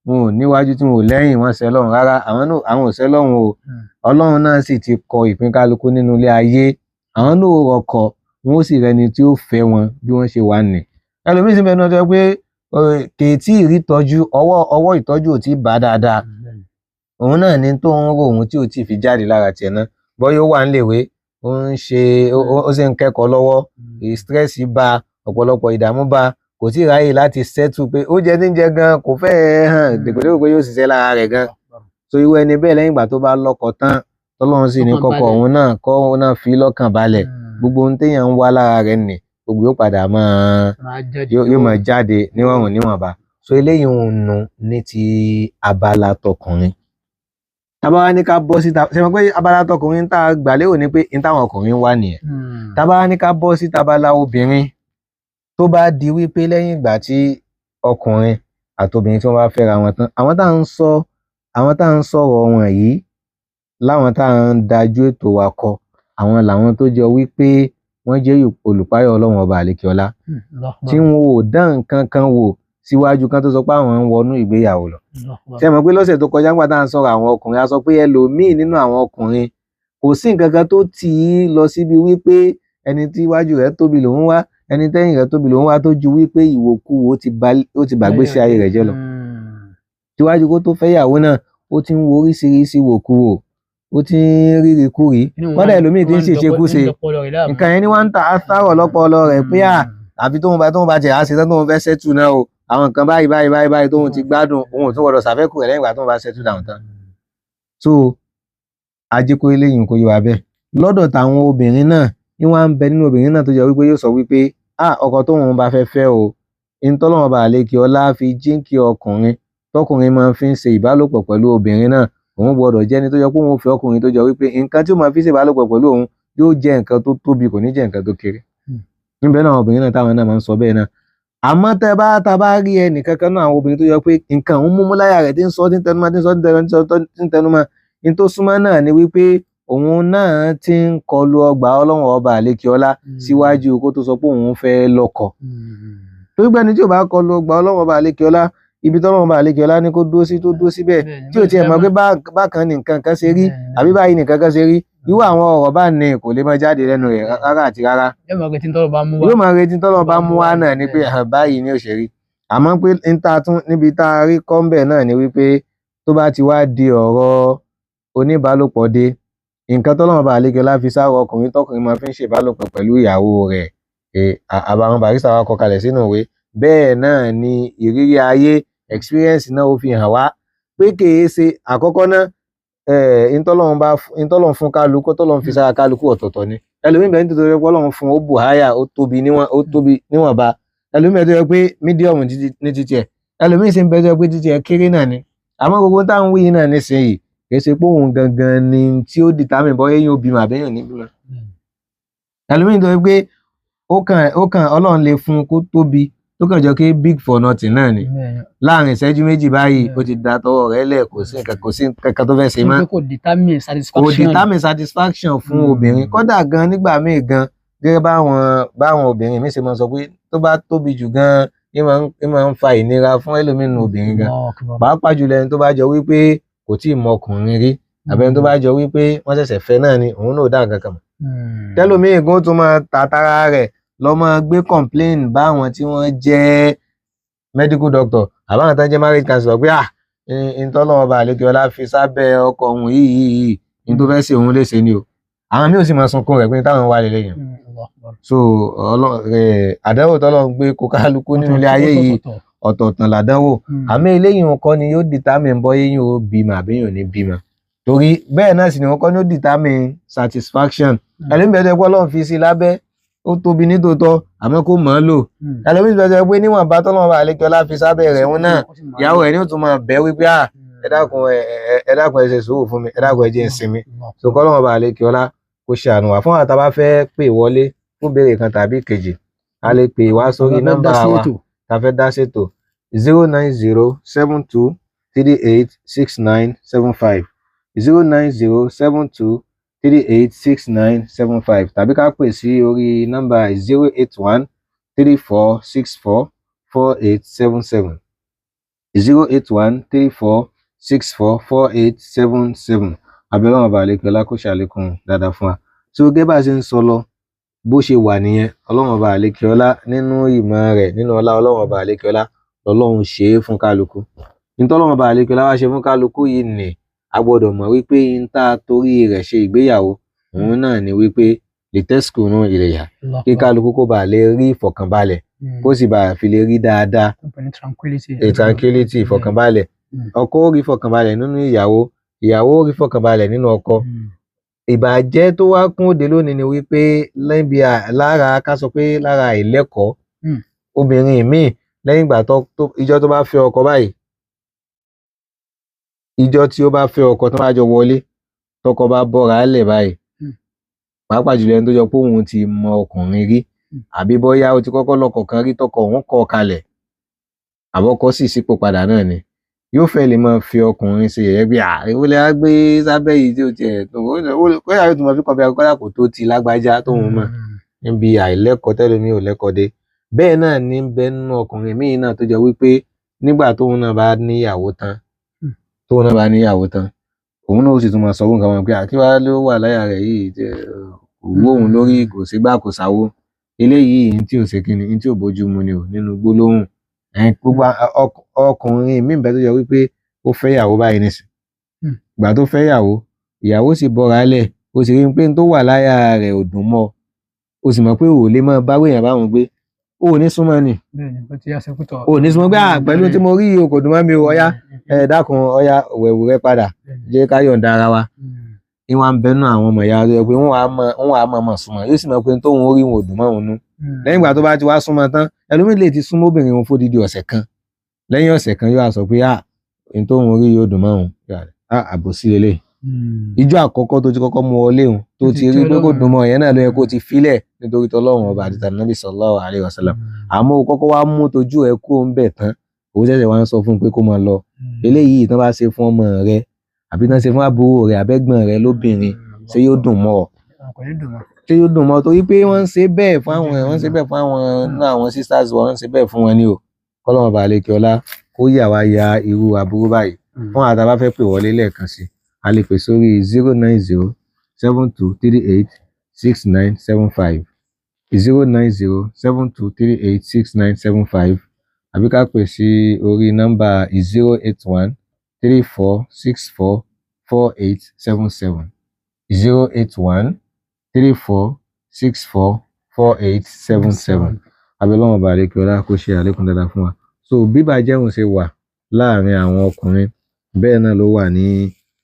wọn ò níwájú tí wọn ò lẹ́yìn wọn ṣẹ̀ Ọlọ́run rárá, àwọn náà àwọn ò ṣẹ̀ Ọlọ́run o. Ọlọ́run náà sì ti kọ ìpín kálukú nínú ilé ayé, àwọn náà ò rọkọ, wọn ó sì rẹni tí ó fẹ́ wọn bí wọ́n ṣe wà nì. Ẹlòmíín sì bẹnu ọjọ́ pé kèétí ìrítọ́jú ọwọ́ ìtọ́jú ò tí ì bá dáadáa, òun náà ni tó ń rò òun tí ò tí ì fi jáde lára tiẹ̀ náà, bọ́yá ó wà níléèwé, ó ń ṣe ó sì ń kẹ́kọ̀ọ́ lọ́wọ́, stress bá ọ̀pọ̀lọpọ̀ ìdààmú bá, kò tí ì ráyè láti settle pé oúnjẹ tí ń jẹ gan kò fẹ́ẹ́ hàn dèpòdépò pé yóò ṣiṣẹ́ lára rẹ̀ gan. So irú ẹni bẹ́ẹ̀ lẹ́yìn ìgbà tó bá lọ́kọ tán, tọ́lọ́run sì ní kọ́kọ́ òun náà kọ́ òun náà fi lọ́kàn balẹ̀, gbogbo ohun téèyàn ń wá lára rẹ̀ nì gbogbo yóò padà máa yóò máa jáde níwọ̀n níwọ̀nba. So So eléyìí ń nu ní ti abala tọkùnrin. Tábà wá ní ká bọ́ síta, ṣe mọ̀ pé abala tọkùnrin tá a gbà lérò ni pé n táwọn ọkùnrin wà nìyẹn. Tábà wá ní ká bọ́ síta abala obìnrin, tó bá di wípé lẹ́yìn ìgbà tí ọkùnrin àtobìnrin tí wọ́n bá fẹ́ra wọn tán, àwọn tá à ń sọ̀rọ̀ wọn yìí, láwọn tá à ń dájú ètò wa kọ, àwọn làwọn tó jọ wípé wọ́n jẹ́ olùpáyọ̀ Ọlọ́run ọba àlekíọlá, tí wọn ò dán nǹkan kan wò síwájú kan tó sọ pé àwọn ń wọnú ìgbéyàwó lọ. Ṣé mọ̀ pé lọ́sẹ̀ tó kọjá nígbà tá à ń sọ̀rọ̀ àwọn ọkùnrin, a sọ pé ẹlòmíì nínú àwọn ọkùnrin kò sí nǹkan kan tó tì í lọ síbi wípé ẹni tí iwájú rẹ̀ tóbi lòun wá, ẹni tẹ́yìn rẹ̀ tóbi lòun wá, tó ju wípé ìwòkuwò ó ti bàgbésí ayé rẹ̀ jẹ́ lọ. Síwájú kó tó fẹ́yàwó náà, ó ti ń wo oríṣiríṣi ìwòkuwò, ó ti ń ríri kúri, kọ́dà ẹlòmíì ti ń ṣèṣekúṣe. Nǹkan yẹn ni wọ́n ń ta àṣàrò lọ́pọlọ rẹ̀ pé à àbí tóun bá tiẹ̀ á ṣe tán tóun fẹ́ ṣẹ́tù náà o, àwọn nǹkan báyìí báyìí báyìí báyìí tóun ti gbádùn, òun ò tún gbọdọ̀ ṣàfẹ́kù rẹ̀ lẹ́yìn ìgbà tóun bá ṣẹ́tù dáhùn tán. So ajé kó eléyìí kó yé wa bẹ́ẹ̀. Lọ́dọ̀ tàwọn obìnrin náà, ní wọ́n á ń bẹ nínú obìnrin náà tó jẹ́ wípé yóò sọ wípé ọkọ tóun bá fẹ́ fẹ́ o, ìtọ́lọ́wọ́n bá lè kí ọlá fi jíǹkí ọkùnrin tọkùnrin máa fi ń ṣe ìbálòpọ̀ pẹ̀lú obìnrin náà, òun gbọdọ̀ jẹ́ ẹni tó jẹ́ pé òun fẹ́ ọkùnrin tó jẹ́ wípé nǹkan tí ó máa fi ṣe ìbálòpọ̀ pẹ̀lú òun yóò jẹ́ nǹkan tó tóbi, kò ní jẹ́ nǹkan tó kéré. Níbẹ̀ náà obìnrin náà táwọn náà máa ń sọ bẹ́ẹ̀ náà. Àmọ́ tẹ́ bá ta bá rí ẹnì kankan náà àwọn obìnrin tó jẹ́ pé nǹkan òun múmú láyà rẹ̀ tí ń sọ, tí ń tẹnumọ́, tí ń sọ, tí ń tẹnumọ́, ní tó súnmọ́ náà ni wípé òun náà ti ń kọlu ọgbà Ọlọ́run ọba àlékiọlá síwájú kó tó sọ pé òun fẹ́ lọ́kọ. Torí pé ẹni tí ò bá kọlu ọgbà Ọlọ́run ọba àlékiọlá, ibi tọ́lọ́run ọba àlékiọlá ní kó dúró sí tó dúró síbẹ̀, tí ò tiẹ̀ mọ̀ pé bákan ní nǹkan kan ṣe rí àbí báyìí nǹkan kan ṣe rí, irú àwọn ọ̀rọ̀ bá ní kò lè máa jáde lẹ́nu rẹ̀ rárá àti rárá. Yóò máa retí tọ́lọ́run bá mú wá náà ni pé báyìí ni ó ṣe rí. Àmọ́ pé níbi tá a rí kọ́ńbẹ̀ náà ni wípé tó bá ti wá di ọ̀rọ̀ oníbálòpọ̀ dé, nǹkan tọ́lọ́run ọba àlékiọlá fi sáwọ ọkùnrin tọkùnrin máa fi ń ṣèbálòpọ̀ pẹ̀lú ìyàwó rẹ̀, àbàwọn barista wa kọ kalẹ̀ sínú ìwé. Bẹ́ẹ̀ náà ni ìrírí ayé experience náà ó fi hàn wá pé kìí ṣe àkọ́kọ́ náà, ìtọ́lọ́run fún kálukú, tọ́lọ́run fi sára kálukú ọ̀tọ̀ọ̀tọ̀ ni. Ẹlòmíì bẹ́ẹ̀ nítorí pé Ọlọ́run fún ó bù háyà, ó tóbi níwọ̀nba. Ẹlòmíì bẹ́ẹ̀ tó yẹ pé mídíọ̀mù ní títí ẹ̀, ẹlòmíì sì ń bẹ́ẹ̀ tó yẹ pé títí ẹ̀ kéré náà ni. Àmọ́ gbogbo táwọn wí náà nísìnyìí kìí ṣe pé òun gangan ni tí ó determine bóyá èèyàn ó bímọ àbí èèyàn ò ní bímọ. Ẹlòmíì tó yẹ pé ó kàn Ọlọ́run lè fún kó tóbi, tó kàn jọ pé big for nothing náà ni. Láàrin ìṣẹ́jú méjì báyìí ó ti da tọwọ́ rẹ̀ lẹ̀, kò sí nǹkan tó fẹ́ ṣe mọ́. Kò determine satisfaction fún obìnrin. Kódà gan nígbà míì gan, gẹ́gẹ́ báwọn obìnrin mi ṣe máa sọ pé tó bá tóbi jù gan, ní máa ń fa ìnira fún ẹlòmíì nínú obìnrin gan. Pàápàá jùlọ ẹni tó bá jọ wípé kò tíì mọ ọkùnrin rí, àbí ẹni tó bá jọ wípé wọ́n ṣẹ̀ṣẹ̀ fẹ́ náà ni, òun náà ò dá nǹkan kan mọ̀. Tẹ́lòmíì gan tún máa tàtàrà rẹ̀ lọ máa gbé complain báwọn tí wọ́n jẹ́ medical doctor àbáwọn tó ń jẹ́ marriage counselor pé ìtọ́lọ́wọ́ bá àlékiọlá fi sábẹ́ ọkọ òun yìí ní tó fẹ́ ṣe òun léṣe ni o. Àwọn míì ò sì máa sunkún rẹ̀ pé táwọn wà lélẹ́yìn. So àdánwò tọ́lọ́run gbé kó kálukú nínú ilé ayé yìí ọ̀tọ̀ọ̀tàn làdánwò. Àmọ́ eléyìí kọ́ ni yóò determine bóyá èèyàn ò bímọ àbí èèyàn ò ní bímọ. Torí bẹ́ẹ̀ náà sì ni wọ́n kọ́ ni ó determine satisfaction. Ẹlòmíì bẹ́ẹ̀ tó yẹ pé Ọlọ́run fi sí lábẹ́, ó tóbi nítòótọ́, àmọ́ kò mọ̀ ọ́n lò. Ẹlòmíì bẹ́ẹ̀ tó yẹ pé níwọ̀nba tọ́lọ́run bá àlékiọlá fi sábẹ́ rẹ̀ òun náà, ìyàwó rẹ̀ ni ó tún máa bẹ̀ wípé ẹ dákun ẹ ṣe sùúrù fún mi, ẹ dákun ẹ jẹ́ n sinmi. So kọ́lọ́run bá àlékiọlá kó ṣàánú wa. Fún àwọn tá a bá fẹ́ pè wọlé fún béèrè kan tàbí kejì, a lè pè wá sórí nọ́mbà wa tá a fẹ́ dá ṣètò 090 72 38 69 75, 090 72 38 69 75, tàbí ká pè sí orí nọ́mbà 081 34 64 48 77, 081 34 64 48 77. Abẹ́rẹ́ ọba àlékiọlá kó ṣàlékún dáadáa fún wa. So gẹ́gẹ́ bá a ṣe ń sọ lọ, bó ṣe wà nìyẹn, Ọlọ́run ọba àlékiọlá nínú ìmọ̀ rẹ̀, nínú ọlá Ọlọ́run ọba àlékiọlá lọ́lọ́run ṣe é fún kálukú. Nítọ́lọ́run ọba àlékiọlá wá ṣe fún kálukú yìí nì, a gbọ́dọ̀ mọ̀ wípé n tá a torí rẹ̀ ṣe ìgbéyàwó òun náà ni wípé lìtẹ́sìkò náà ìrẹ̀yà, kí kálukú kó bàa lè rí ìfọ̀kànbalẹ̀, kó sì bàa fi lè rí dáadáa. Tranquility, ìfọ̀kànbalẹ̀. Ọkọ ó rí ìfọ̀kànbalẹ̀ nínú ìyàwó, ìyàwó ó rí ìfọ̀kànbalẹ̀ nínú ọkọ. Ìbàjẹ́ tó wá kún òde lónìí ni wípé lára ká sọ pé lára àìlẹ́kọ̀ọ́, obìnrin míì Lẹ́yìn ìgbà tó ìjọ tó bá fẹ́ ọkọ báyìí, ìjọ tí ó bá fẹ́ ọkọ tó bá jọ wọlé, tọkọ bá bọ́ra lẹ̀ báyìí, pàápàá jùlọ ẹni tó jọ pé òun ti mọ ọkùnrin rí, àbí bóyá ó ti kọ́kọ́ lọ́kọ kan rí tọkọ òun kọ̀ kalẹ̀, àbọ̀kọ sì sípò padà náà ni, yóò fẹ́ lè máa fi ọkùnrin ṣe yẹ̀yẹ́ pé èwo lẹ wá gbé sábẹ́ yìí tí ó tiẹ̀ tó kóyà yóò tún máa fi kọ́ bí akọ́lá kò tó ti lágbájá tóun mọ̀ níbi àìlẹ́kọ̀ọ́ tẹ́lómi ò lẹ́kọ̀ọ́ dé. Bẹ́ẹ̀ náà ní ń bẹ nínú ọkùnrin míì náà tó jọ wípé nígbà tóun náà bá níyàwó tán, tóun náà bá níyàwó tán, òun náà ó sì tún máa sọ fún nǹkan wọn pé kí wàá ló wà láyà rẹ̀ yìí, kò wó òun lórí, kò sígbà kò sáwó. Eléyìí ní tí ò ṣe kíni, ní tí ò bójú mu ni ò nínú gbólóhùn. Gbogbo ọkùnrin míì bẹ tó jọ wípé ó fẹ́ ìyàwó báyìí nísìn. Ìgbà tó fẹ́ ìyàwó, ìyàwó sì bọ́ra lẹ̀, ó sì rí pé n tó wà láyà rẹ̀ ò dùn mọ́, ó sì mọ̀ pé ò lè máa bá wèèyàn báwọn gbé, ó ní súnmọ́ ni, ó ní súnmọ́ pé pẹ̀lú tí mo rí o kò dùn mọ́ mi o, ọ̀yá ẹ dákun, ọ̀yá wẹ̀wù rẹ padà, jẹ́ ká yọ̀ǹda ara wa. Ìwọ̀n à ń bẹnu àwọn ọmọ ìyá rẹ pé wọ́n á máa súnmọ́, yóò sì mọ̀ pé tóun ó rí wọn ò dùn mọ́ òun nú. Lẹ́yìn ìgbà tó bá ti wá súnmọ́ tán, ẹlòmíì lè ti súnmọ́ obìnrin òun fódìdí ọ̀sẹ̀ kan, lẹ́yìn ọ̀sẹ̀ kan yóò sọ pé n tóun rí yóò dùn mọ́ òun, àbòsí lélẹ̀. Ìjọ àkọ́kọ́ tó ti kọ́kọ́ mú ọ léhùn tó ti rí pé kò dùn mọ́ yẹn náà ló yẹ kó ti filẹ̀ nítorí tọlọ́run ọba àti tànàbí sallallahu alaihi wasallam. Àmọ́ o kọ́kọ́ wá mú tójú ẹ kó ń bẹ̀ tán, òun ṣẹ̀ṣẹ̀ wá ń sọ fún un pé kó máa lọ. Eléyìí tán bá ṣe fún ọmọ rẹ àbí tán ṣe fún àbúrò rẹ àbẹ́gbọ̀n rẹ lóbìnrin, ṣé yóò dùn mọ́ ọ? Ṣé yóò dùn mọ́ ọ? Torí pé wọ́n ń ṣe bẹ́ẹ̀ fún àwọn, wọ́n ń ṣe bẹ́ẹ̀ fún àwọn náà, àwọn sisters wọn ń ṣe bẹ́ẹ̀ fún wọn ní o. Kọ́lọ́run ọba àlekè ọlá kó yà wá ya irú aburú báyìí. Fún àwọn tá a bá fẹ́ pè wọlé lẹ́ẹ̀kan sí, a lè pè sórí 090 72 38 69 75, 090 72 38 69 75, àbí ká pè sí orí nọ́mbà 081 34 64 48 77, 081 34 64 48 77. Abẹ́lọ́wọ̀n ọba àlekè ọlá kó ṣe àlékún dáadáa fún wa. So bí bàjẹ́ òun ṣe wà láàrin àwọn ọkùnrin, bẹ́ẹ̀ náà ló wà ní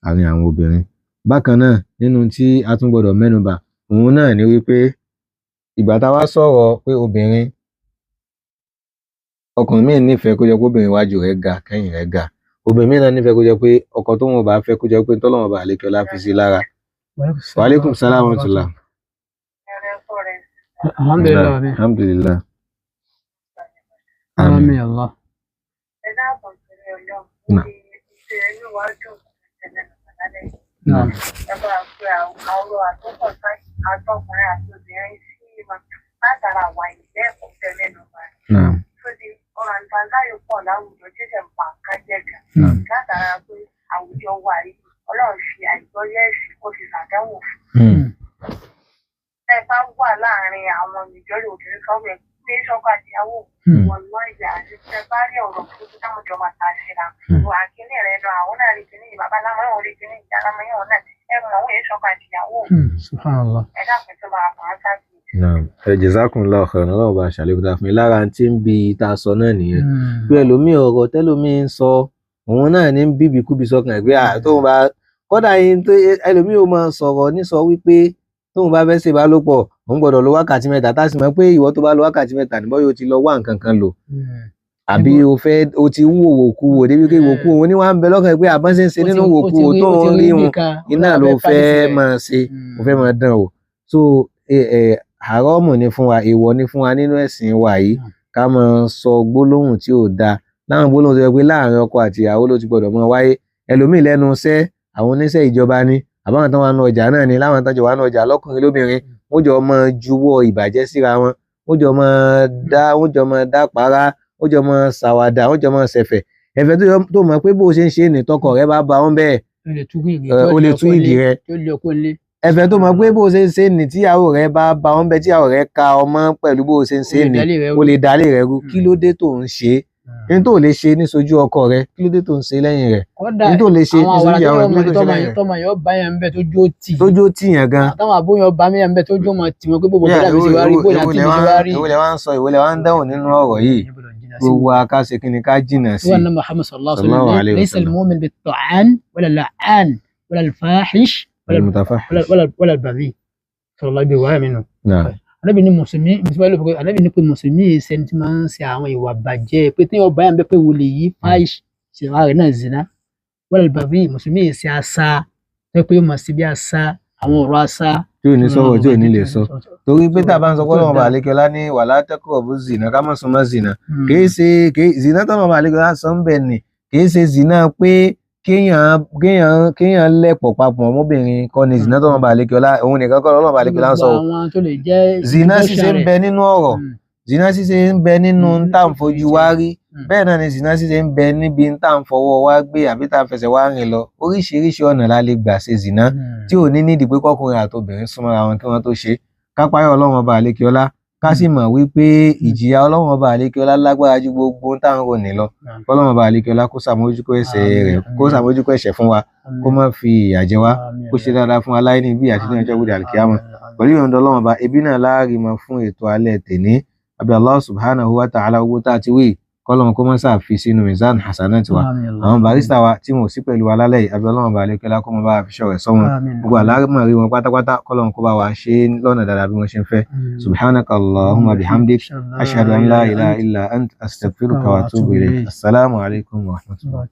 àárín àwọn obìnrin. Bákan náà nínú tí a tún gbọdọ̀ mẹ́nubà, òun náà ni wípé ìgbà tá a wá sọ̀rọ̀ pé obìnrin, ọkùnrin míì nífẹ̀ẹ́ kó jẹ́ pé obìnrin iwájú rẹ̀ ga kẹ́yìn rẹ̀ ga, obìnrin míì náà nífẹ̀ẹ́ kó jẹ́ pé ọkọ tóun ò bá fẹ́ kó jẹ́ pé tọ́lọ́run ọba àlekè ọlá fi sí lára. Wa alaikum salaam wa rahmatullah. Alhamdulillah. Alhamdulillah. Àmín Allah. Naam. Naam. Naam. Ẹ bá wà láàárín àwọn ìjọ́lẹ̀ obìnrin kan rẹ̀ pé sọ́kọ àtìyàwó wọn lọ ìyá àti tẹ bá rí ọ̀rọ̀ burúkú táwọn jọ máa ta síra. Wà á kíní rẹ̀ lọ, àwọn náà rí kíní bàbá lámọ́ rí kíní ìyá lámọ́ yẹn náà ẹ mọ̀ àwọn èso ọkọ àtìyàwó. Subhanallah. Ẹ dákun tó máa fà á sáàkì. Naam. Ẹ jazakumullahu khairan, Ọlọ́run bá ṣàlékún dáa fún mi. Lára tí ń bi tá a sọ náà nìyẹn. Pé ẹlòmíì ọ̀rọ̀ tẹ́lòmíì ń sọ, òun náà ní bíbí kúbi sọkàn ẹ̀ pé tóun bá kódà yín tó ẹlòmíì ó máa sọ̀rọ̀ nísọ wípé tóun bá fẹ́ ṣe ìbálòpọ̀ òun gbọ́dọ̀ lo wákàtí mẹ́ta, tá a sì mọ̀ pé ìwọ tó bá lo wákàtí mẹ́ta níbọ̀ yóò ti lọ wá nǹkan kan lò, àbí o fẹ́ o ti ń wò wòkú wò débi pé wòkú òun ní wàá ń bẹ lọ́kàn pé àbọ̀n ṣe ń ṣe nínú wòkú wò tó ń rí wọn iná ló fẹ́ máa ṣe, o fẹ́ máa dán o. So haramu ni fún wa, èèwọ̀ ni fún wa nínú ẹ̀sìn wa yìí ká máa sọ gbólóhùn tí ò dáa, láwọn gbólóhùn tó yẹ pé láàrin ọkọ àti ìyàwó ló ti gbọ́dọ̀ máa wáyé. Ẹlòmíì lẹ́nu iṣẹ́ àwọn oníṣẹ́ ìjọba ni, àbáwọn tán wà nù ọjà náà ni, láwọn tán jọ wà nù ọjà lọ́kùnrin lóbìnrin, wọ́n jọ máa juwọ́ ìbàjẹ́ síra wọn, wọ́n jọ máa dá, wọ́n jọ máa dá para, wọ́n jọ máa ṣàwàdà, wọ́n jọ máa ṣẹ̀fẹ̀. Ẹ̀fẹ̀ tó mọ̀ pé bó ṣe ń ṣe ní tọkọ rẹ bá ba wọn bẹ́ẹ̀, o lè tú ìdí rẹ. Ẹ̀fẹ̀ tó mọ̀ pé bó ṣe ń ṣe ní tíyàwó rẹ bá ba wọn bẹ́ẹ̀, tíyàwó rẹ ka ọmọ pẹ̀lú bó ṣe ń ṣe ní, o lè dálé rẹ rú. Kí ló dé tó ń ṣe é? Ní tó lè ṣe ní sojú ọkọ rẹ, kí ló dé tó ń ṣe lẹ́yìn rẹ̀? Ní tó lè ṣe ní sojú ìyàwó rẹ, kí ló dé tó ń ṣe lẹ́yìn rẹ̀? Tọmọ yóò bá yẹn bẹ tó jó tì. Tó jó tì yẹn gan. Àtàwọn àbóyàn bá yẹn bẹ tó jó mọ tì wọn pé bó bọ́dà mi ṣe wá rí, bóyá tí mi ṣe wá rí. Ìwé lẹ wá ń sọ, ìwé lẹ wá ń dáhùn nínú ọ̀rọ̀ yìí. Gbogbo wa ká ṣe kí ni ká jìnà sí. Wọ́n ná Muhammad sallallahu alaihi wasallam, laysa al-mu'min bit-ta'an wala al-la'an wala al-fahish wala al-baghi. Sallallahu alaihi wa sallam. Ànábì ní mùsùlùmí, mùsùlùmí ló fọ pé Ànábì ní pé mùsùlùmí yìí ṣẹni tí máa ń ṣe àwọn ìwà bàjẹ́, pé tí ọba yẹn bẹ pé wòlé yìí fáìṣ ṣèwà rẹ̀ náà zina wọ́n lè bàbí. Mùsùlùmí yìí ṣe àṣà tó pé yóò máa ṣe bí àṣà, àwọn ọ̀rọ̀ àṣà Tí ò ní sọ̀rọ̀, tí ò ní lè sọ, torí pé tá a bá ń sọ pé Ọlọ́run ọba àlékè ọlá ní wala taqrabu zina, ká má súnmọ́ zina, kìí ṣe kìí zina tọ́lọ́run ọba àlékè ọlá sọ ń bẹ̀ ni, kìí ṣe zina pé kéèyàn lẹ̀pọ̀ papọ̀ ọmọbìnrin kọ́ ni zina tọ́lọ́run ọba àlékè ọlá. Òun nìkan kọ́ Ọlọ́run ọba àlékè ọlá ń sọ o. Gbogbo àwọn tó lè jẹ́ Zina ṣíṣe ń bẹ nínú ọ̀rọ̀, zina ṣíṣe ń bẹ nínú ń tà ń fojú wá rí, bẹ́ẹ̀ náà ni zina ṣíṣe ń bẹ níbi ń tà ń fọwọ́ wá gbé àbí tá a fẹsẹ̀ wá rìn lọ. Oríṣiríṣi ọ̀nà la lè gbà ṣe zina tí ò ní nídìí pé kọkùnrin àtobìnrin súnmọ́ra wọn kí wọ́n tó ṣe. Ká páyà Ọlọ́run ọba àlékè ọlá, ká sì mọ̀ wípé ìjìyà Ọlọ́run ọba àlékè ọlá lágbára ju gbogbo ohun tá à ń rò ní lọ. Ọlọ́run ọba àlékè ọlá kó ṣàmójúkó ẹ̀ṣẹ̀ rẹ̀, kó ṣàmójúkó ẹ̀ṣẹ̀ fún wa, kó má fi ìyà jẹ wá, kó ṣe dáadáa fún wa láyé níbí àti ní ọjọ́ gbòdì àlùkìyámà. Pẹ̀lú ìyọ̀ǹda Ọlọ́run ọba, ibi náà láàrin mọ́ fún ètò alẹ́ tèní. Àbí Allah subhanahu wa ta'ala, owó tá a ti wí, kọ́lọ́run kó má ṣáà fi sínú mizan hasanat wa. Àwọn barista wa tí wọn ò sí pẹ̀lú wa lálẹ́ yìí, àbí Ọlọ́run ọba àlékè ọlá kó má bá wa fi ṣọ́ rẹ̀ ṣọ́ wọn. Gbogbo àlámọ̀rí wọn pátápátá, kọ́lọ́run kó bá wa ṣe é lọ́nà dáadáa bí wọ́n ṣe ń fẹ́. Subhanaka allahumma bihamdik, ashhadu an la ilaha illa ant, astaghfiruka wa atubu ilayk. Assalamu alaikum wa rahmatullah.